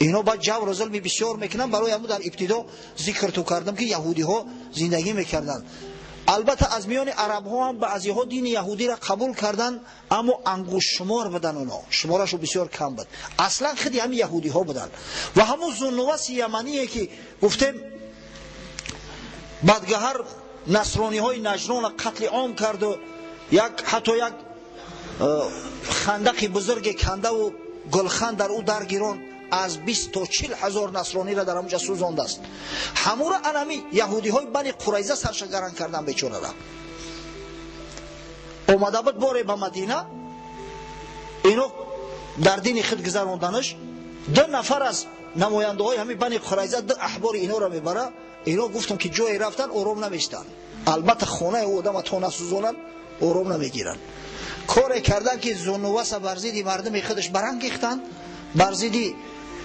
Ино баъд ҷавру зулми бисёр мекунанд. Барои ҳамун дар ибтидо зикр ту кардам ки яҳудиҳо зиндагӣ мекарданд. Албатта аз миёни арабҳо ҳам баъзеҳо дини яҳудиро қабул карданд, аммо ангуштшумор буданд, оно шуморашу бисёр кам буд. Аслан худи ҳамин яҳудиҳо буданд. Ва ҳамун Зуннуваси ямание ки гуфтем бадгаҳар насрониҳои Наҷронро қатли ом карду як ҳатто як хандақи бузурге кандаву гулхан дар ӯ даргирон, аз 20 то 40 ҳазор насрониро дар ҳамонҷа сӯзондааст. Ҳамура анами яҳудиҳои Бани Қурайза саршагаран кардан бечорара. Омада буд боре ба Мадина, ино дар дини худ гузаронданаш, ду нафар аз намояндаҳои ҳамин Бани Қурайза ду аҳбори иноро мебара. Ино гуфтам ки ҷое рафтан ором наместанд, албатта хонаи ӯ одама то насӯзонанд ором намегиранд. Коре кардан ки Зунуваса бар зидди мардуми худаш барангехтанд, бар зидди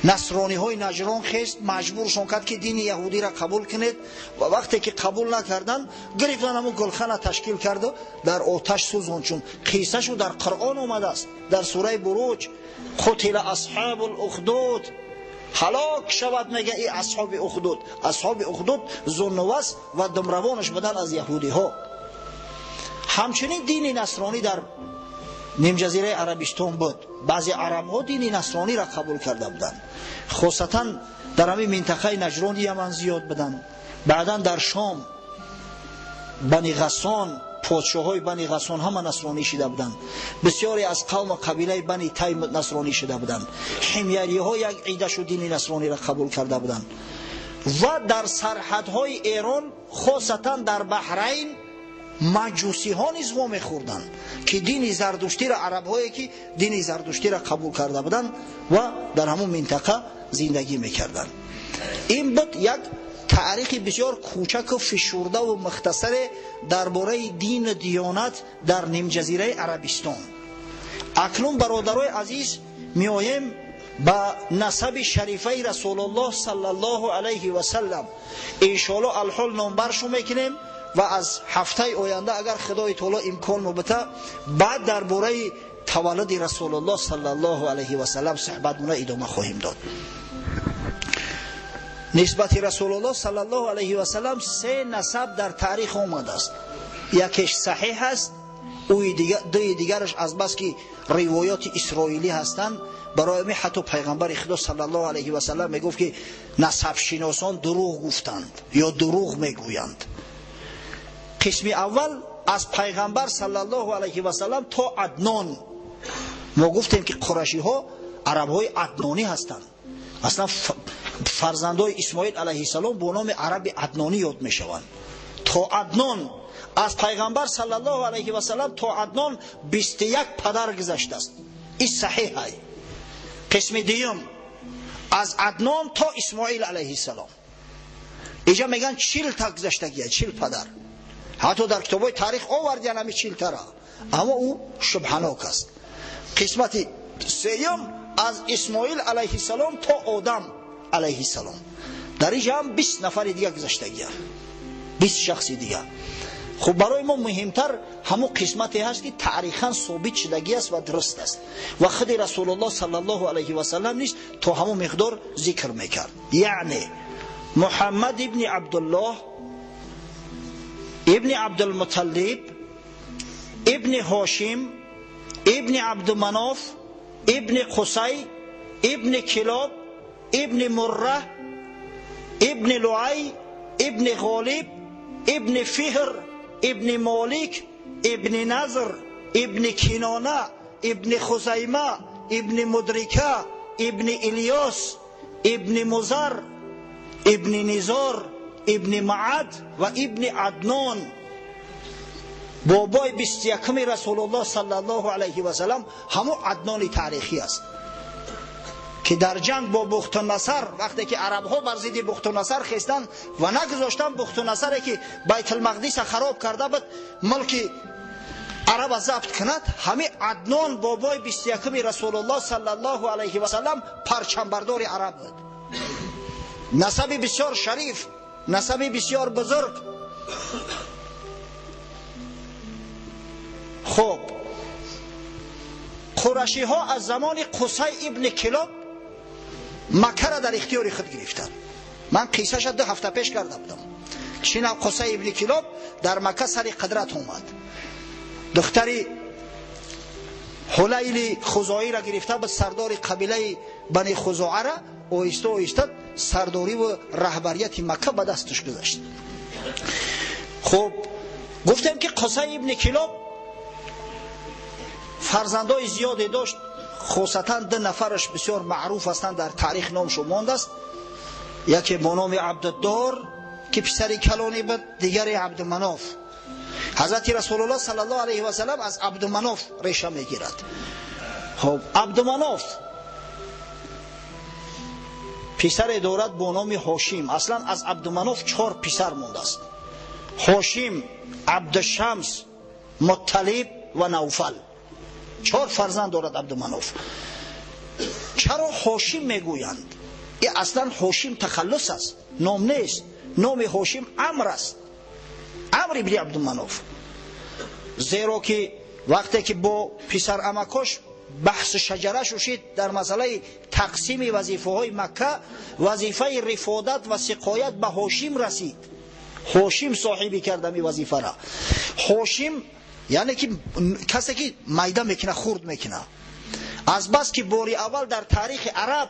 насрониҳои Наҷрон хест, маҷбуршон кард ки дини яҳудиро қабул кунед. Ва вақте ки қабул накарданд, гирифтан ҳамун гулхана ташкил карду дар оташ сӯзон, чун қиссашу дар Қуръон омадааст дар сураи Буруҷ: қутила асҳобу лухдуд, ҳалок шавад мега и асҳоби ухдуд. Асҳоби ухдуд Зуннувас ва думравонаш буданд аз яҳудиҳо. Ҳамчунин дини насронӣ дар нимҷазираи Арабистон буд. Баъзе арабҳо дини насрониро қабул карда буданд, хосатан дар ҳамин минтақаи Наҷрони Яман зиёд буданд. Баъдан дар Шом Бани Ғассон, подшоҳои Бани Ғассон ҳама насронӣ шида буданд. Бисёре аз қавму қабилаи Бани Тайм насронӣ шида буданд. Ҳимяриҳо як идашу дини насрониро қабул карда буданд. Ва дар сарҳадҳои Эрон, хосатан дар Баҳрайн, маҷусиҳо низ вомехӯрданд ки дини зардуштиро, арабҳое ки дини зардуштиро қабул карда буданд ва дар ҳамон минтақа зиндагӣ мекарданд. Ин буд як таърихи бисёр кӯчаку фишурдаву мухтасаре дар бораи дину диёнат дар нимҷазираи Арабистон. Акнун, бародарои азиз, меоем ба насаби шарифаи Расулуллоҳ саллаллоҳу алайҳи васаллам. Иншоаллоҳ алҳол номбаршу мекунем ва аз ҳафтаи оянда, агар Худои таоло имкон мубита, баъд дар бораи таваллуди Расулуллоҳ саллаллоҳу алайҳи васаллам суҳбатмона идома хоҳем дод. Нисбати Расулуллоҳ саллаллоҳу алайҳи васаллам се насаб дар таърих омадааст. Якеш саҳиҳ аст, дуи дигараш аз бас ки ривоёти исроилӣ ҳастанд, барои ҳамин ҳатто пайғамбари Худо саллаллоҳу алайҳи васаллам мегуфт ки насабшиносон дурӯғ гуфтанд ё дурӯғ мегӯянд. Қисми аввал аз пайғамбар саллаллоҳу алайҳи васаллам то Аднон. Мо гуфтем ки қурашиҳо арабҳои аднонӣ ҳастанд. Аслан фарзандои Исмоил алайҳиссалом бо номи араби аднонӣ ёд мешаванд. То Аднон, аз пайғамбар саллаллоҳу алайҳи васаллам то Аднон 21 падар гузаштааст. Ин саҳиҳ. Қисми дуюм аз Аднон то Исмоил алайҳиссалом. Иҷа мегӯянд 40 та гузаштагия, 40 падар. Ҳатто дар китобҳои таърих овардиян ҳами 40 тара, аммо ӯ шубҳанок аст. Қисмати сеюм аз Исмоил алайҳиссалом то Одам алайҳиссалом. Дар инҷа ҳам 20 нафари дига гузаштагия, 20 шахси дига. Хуб, барои мо муҳимтар ҳамун қисмате ҳаст ки таърихан собит шудагӣ аст ва дуруст аст ва худи Расулуллоҳ саллаллоҳу алайҳи васаллам низ то ҳамун миқдор зикр мекард. Яъне Муҳаммад ибни Абдуллоҳ ибни Абдулмуталлиб ибни Ҳошим ибни Абдуманоф ибни Қусай ибни Килоб ибни Мурра ибни Луай ибни Ғолиб ибни Фиҳр ибни Молик ибни Назр ибни Кинона ибни Хузайма ибни Мудрика ибни Илёс ибни Музар ибни Низор ибни Маад ва ибни Аднон. Бобои 21-уми Расулуллоҳ саллаллоҳу алайҳи васаллам ҳамун Аднони таърихӣ аст ки дар ҷанг бо Бухтунасар, вақте ки арабҳо бар зидди Бухтунасар хестанд ва нагузоштанд Бухтунасаре ки Байтулмақдиса хароб карда буд мулки араба забт кунад, ҳамин Аднон бобои 21-уми Расулуллоҳ саллаллоҳу алайҳи васаллам парчамбардори араб буд. Насаби бисёр шариф, насаби бисёр бузург. Хуб, қурашиҳо аз замони Қусай ибни Килоб Маккара дар ихтиёри худ гирифтанд. Ман қиссаша 2 ҳафта пеш карда будам Чӣ нав Қусай ибни Килоб дар Макка сари қудрат омад. Духтари Ҳулайли Хузоиро гирифта ба сардори қабилаи Бани Хузоара оҳиста оҳиста сардорӣ ва раҳбарияти Макка ба дасташ гузашт. Хуб, гуфтем ки Қусай ибни Килоб фарзандои зиёде дошт, хусусан ду нафараш бисёр маъруф ҳастанд, дар таърих номшон мондааст. Яке бо номи Абдуддор ки писари калонӣ буд, дигаре Абдуманоф. Ҳазрати Расулуллоҳ саллаллоҳу алайҳи васаллам аз Абдуманоф реша мегирад. Хуб, Абдуманоф писаре дорад бо номи Ҳошим. Аслан аз Абдуманоф 4 писар мондааст: Ҳошим, Абдушамс, Мутталиб ва Навфал. 4 фарзанд дорад Абдуманоф. Чаро Ҳошим мегӯянд? И аслан Ҳошим тахаллус аст, ном нест. Номи Ҳошим Амр аст, Амр ибни Абдуманоф. Зеро ки вақте ки бо писарамакош баҳси шаҷара шушид дар масъалаи тақсими вазифаҳои Макка, вазифаи рифодат ва сиқоят ба Ҳошим расид. Ҳошим соҳибӣ кард ҳамин вазифара. Ҳошим яъне ки касе ки майда мекуна, хурд мекуна. Аз бас ки бори аввал дар таърихи араб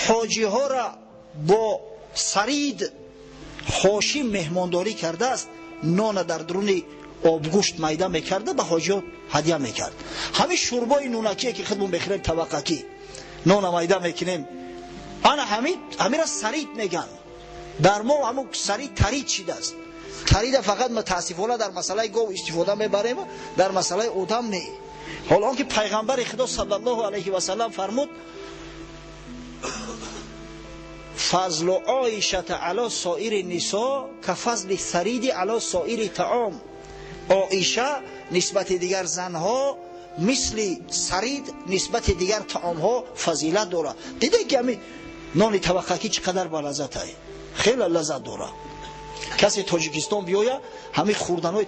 ҳоҷиҳоро бо сарид Ҳошим меҳмондорӣ кардааст, нона дар дуруни обгӯшт майда мекарда, ба ҳоҷиҳо ҳадя мекард. Ҳамин шӯрбои нунакие ки худмон мехӯрем, табақакӣ нона майда мекунем, ана ҳамира сарид меган. Дар мо ҳамун сарид тарид шидааст. Тарида фақат мутаассифона дар масъалаи гов истифода мебарем, дар масъалаи одам не. Ҳол он ки пайғамбари Худо саллаллоҳу алайҳи васаллам фармуд: фазлу оишата ало соири нисо ка фазли сариди ало соири таом. Оиша нисбати дигар занҳо мисли сарид нисбати дигар таомҳо фазилат дорад. Дидед ки ҳамин нони табақакӣ чӣ қадар балаззат ай, хеле лаззат дорад. Касе Тоҷикистон биёя, ҳамин хӯрданҳои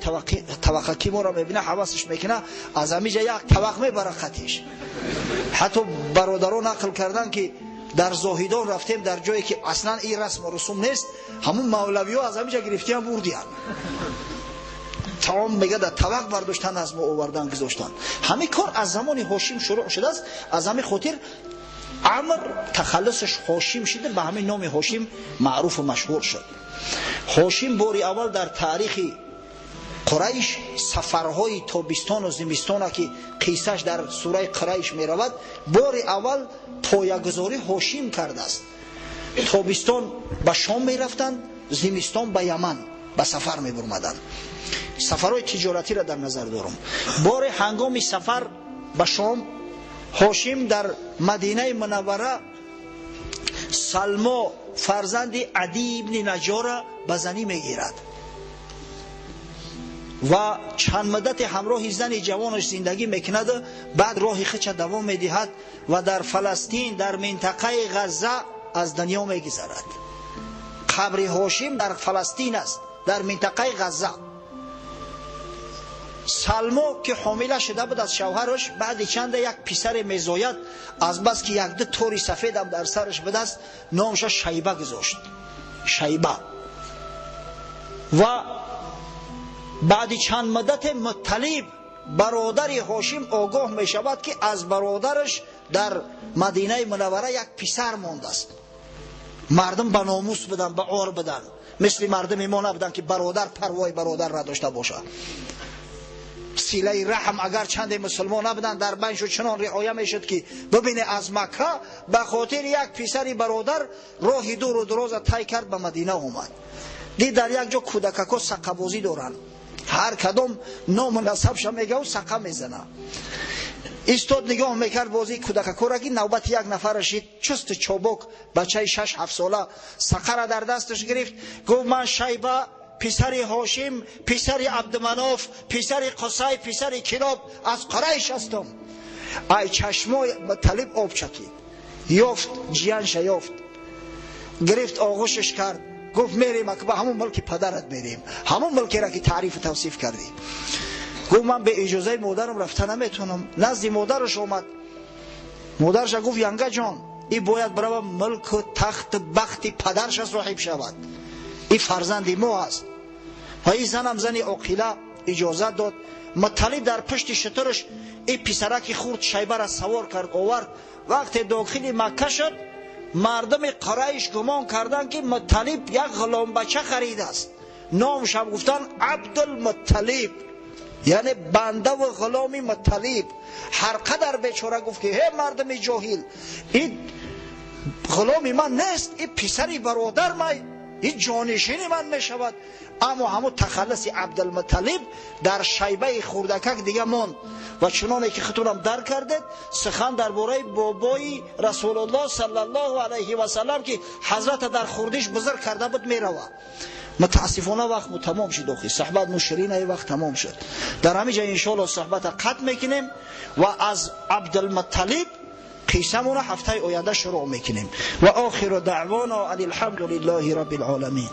табақакӣ моро мебина, ҳавасаш мекуна, аз ҳамин ҷа як табақ мебара қатиш. Ҳатто бародарон нақл карданд ки дар Зоҳидон рафтем, дар ҷое ки аслан ин расму русум нест, ҳамун мавлавиҳо аз ҳамин ҷа гирифтиам бурдиянд. Таом мега дар табақ бардоштан, аз мо овардан гузоштан. Ҳамин кор аз замони Ҳошим шурӯъ шудааст. Аз ҳамин хотир Амр тахаллусаш Ҳошим шуда, ба ҳамин номи Ҳошим маъруфу машҳур шуд. Ҳошим бори аввал дар таърихи Қурайш сафарҳои тобистону зимистона ки қиссаш дар сураи Қурайш меравад, бори аввал поягузорӣ Ҳошим кардааст. Тобистон ба Шом мерафтанд, зимистон ба Яман ба сафар мебурмаданд. Сафарҳои тиҷоратиро дар назар дорам. Боре ҳангоми сафар ба Шом Ҳошим дар Мадинаи Мунаввара Салмо фарзанди Адӣ ибни Наҷора ба занӣ мегирад ва чанд муддате ҳамроҳи зани ҷавонаш зиндагӣ мекунад. Баъд роҳи худша давом медиҳад ва дар Фаластин, дар минтақаи Ғазза аз дунё мегузарад. Қабри Ҳошим дар Фаластин аст, дар минтақаи Ғазза. Салмо ки ҳомила шуда буд аз шавҳараш, баъди чанде як писаре мезояд. Аз бас ки якду тори сафедам дар сараш будааст, номаша Шайба гузошт. Шайба. Ва баъди чанд муддате Мутталиб бародари Ҳошим огоҳ мешавад ки аз бародараш дар Мадинаи Мунаввара як писар мондааст. Мардум ба номус буданд, ба ор буданд, мисли мардуми мо набуданд ки бародар парвои бародар надошта бошад. Силаи раҳм агар чанде мусулмон набуданд, дар байншон чунон риоя мешуд ки бибине аз Макка ба хотири як писари бародар роҳи дуру дуроза тай кард, ба Мадина омад. Дид дар як ҷо кӯдакако сақабозӣ доранд, ҳар кадом ному насабша мегаву сақа мезана. Истод нигоҳ мекард бозии кӯдакакора ки навбати як нафар рашид, чусту чобок бачаи 6-7 сола сақара дар дасташ гирифт, гуфт: ман Шайба писари Ҳошим, писари Абдуманоф, писари Қусай, писари Килоб аз Қурайш ҳастам. Ай чашмои Мутталиб об чакид, ёфт ҷиянша, ёфт, гирифт оғӯшаш кард, гуфт: мерем ба ҳамун мулки падарат, мерем ҳамун мулкеро ки таърифу тавсиф кардӣ. Гуфт: ман бе иҷозаи модарам рафта наметавонам. Назди модараш омад, модараша гуфт: янга ҷон, и бояд барава мулку тахту бахти падарша соҳиб шавад. Ин фарзанди мо аст. Ва ин занам зани оқила иҷозат дод. Мутталиб дар пушти шутураш ин писараки хурд Шайбара савор кард, овард. Вақте дохили Макка шуд, мардуми Қурайш гумон карданд, ки Мутталиб як ғуломбача харидааст. Номашам гуфтанд Абдулмутталиб, яъне бандаву ғуломи Мутталиб. Ҳар қадар бечора гуфт, ки ҳе мардуми ҷоҳил, ин ғуломи ман нест, ин писари бародар май, ин ҷонишини ман мешавад. Аммо ҳамун тахаллуси Абдулмутталиб дар Шайбаи хурдакак дига монд. Ва чуноне ки худтонам дарк кардед, сухан дар бораи бобои Расулуллоҳ саллаллоҳу алайҳи васаллам, ки ҳазрата дар хурдиш бузург карда буд, меравад. Мутаассифона, вақт тамом шуд. Охи, суҳбат муширина, вақт тамом шуд. Дар ҳамин ҷо, иншоалло, суҳбата қатъ мекунем ва аз Абдулмутталиб қиссамона ҳафтаи оянда шурӯъ мекунем. Ва охиру даъвона ан алҳамду лиллаҳи рабби лоламин.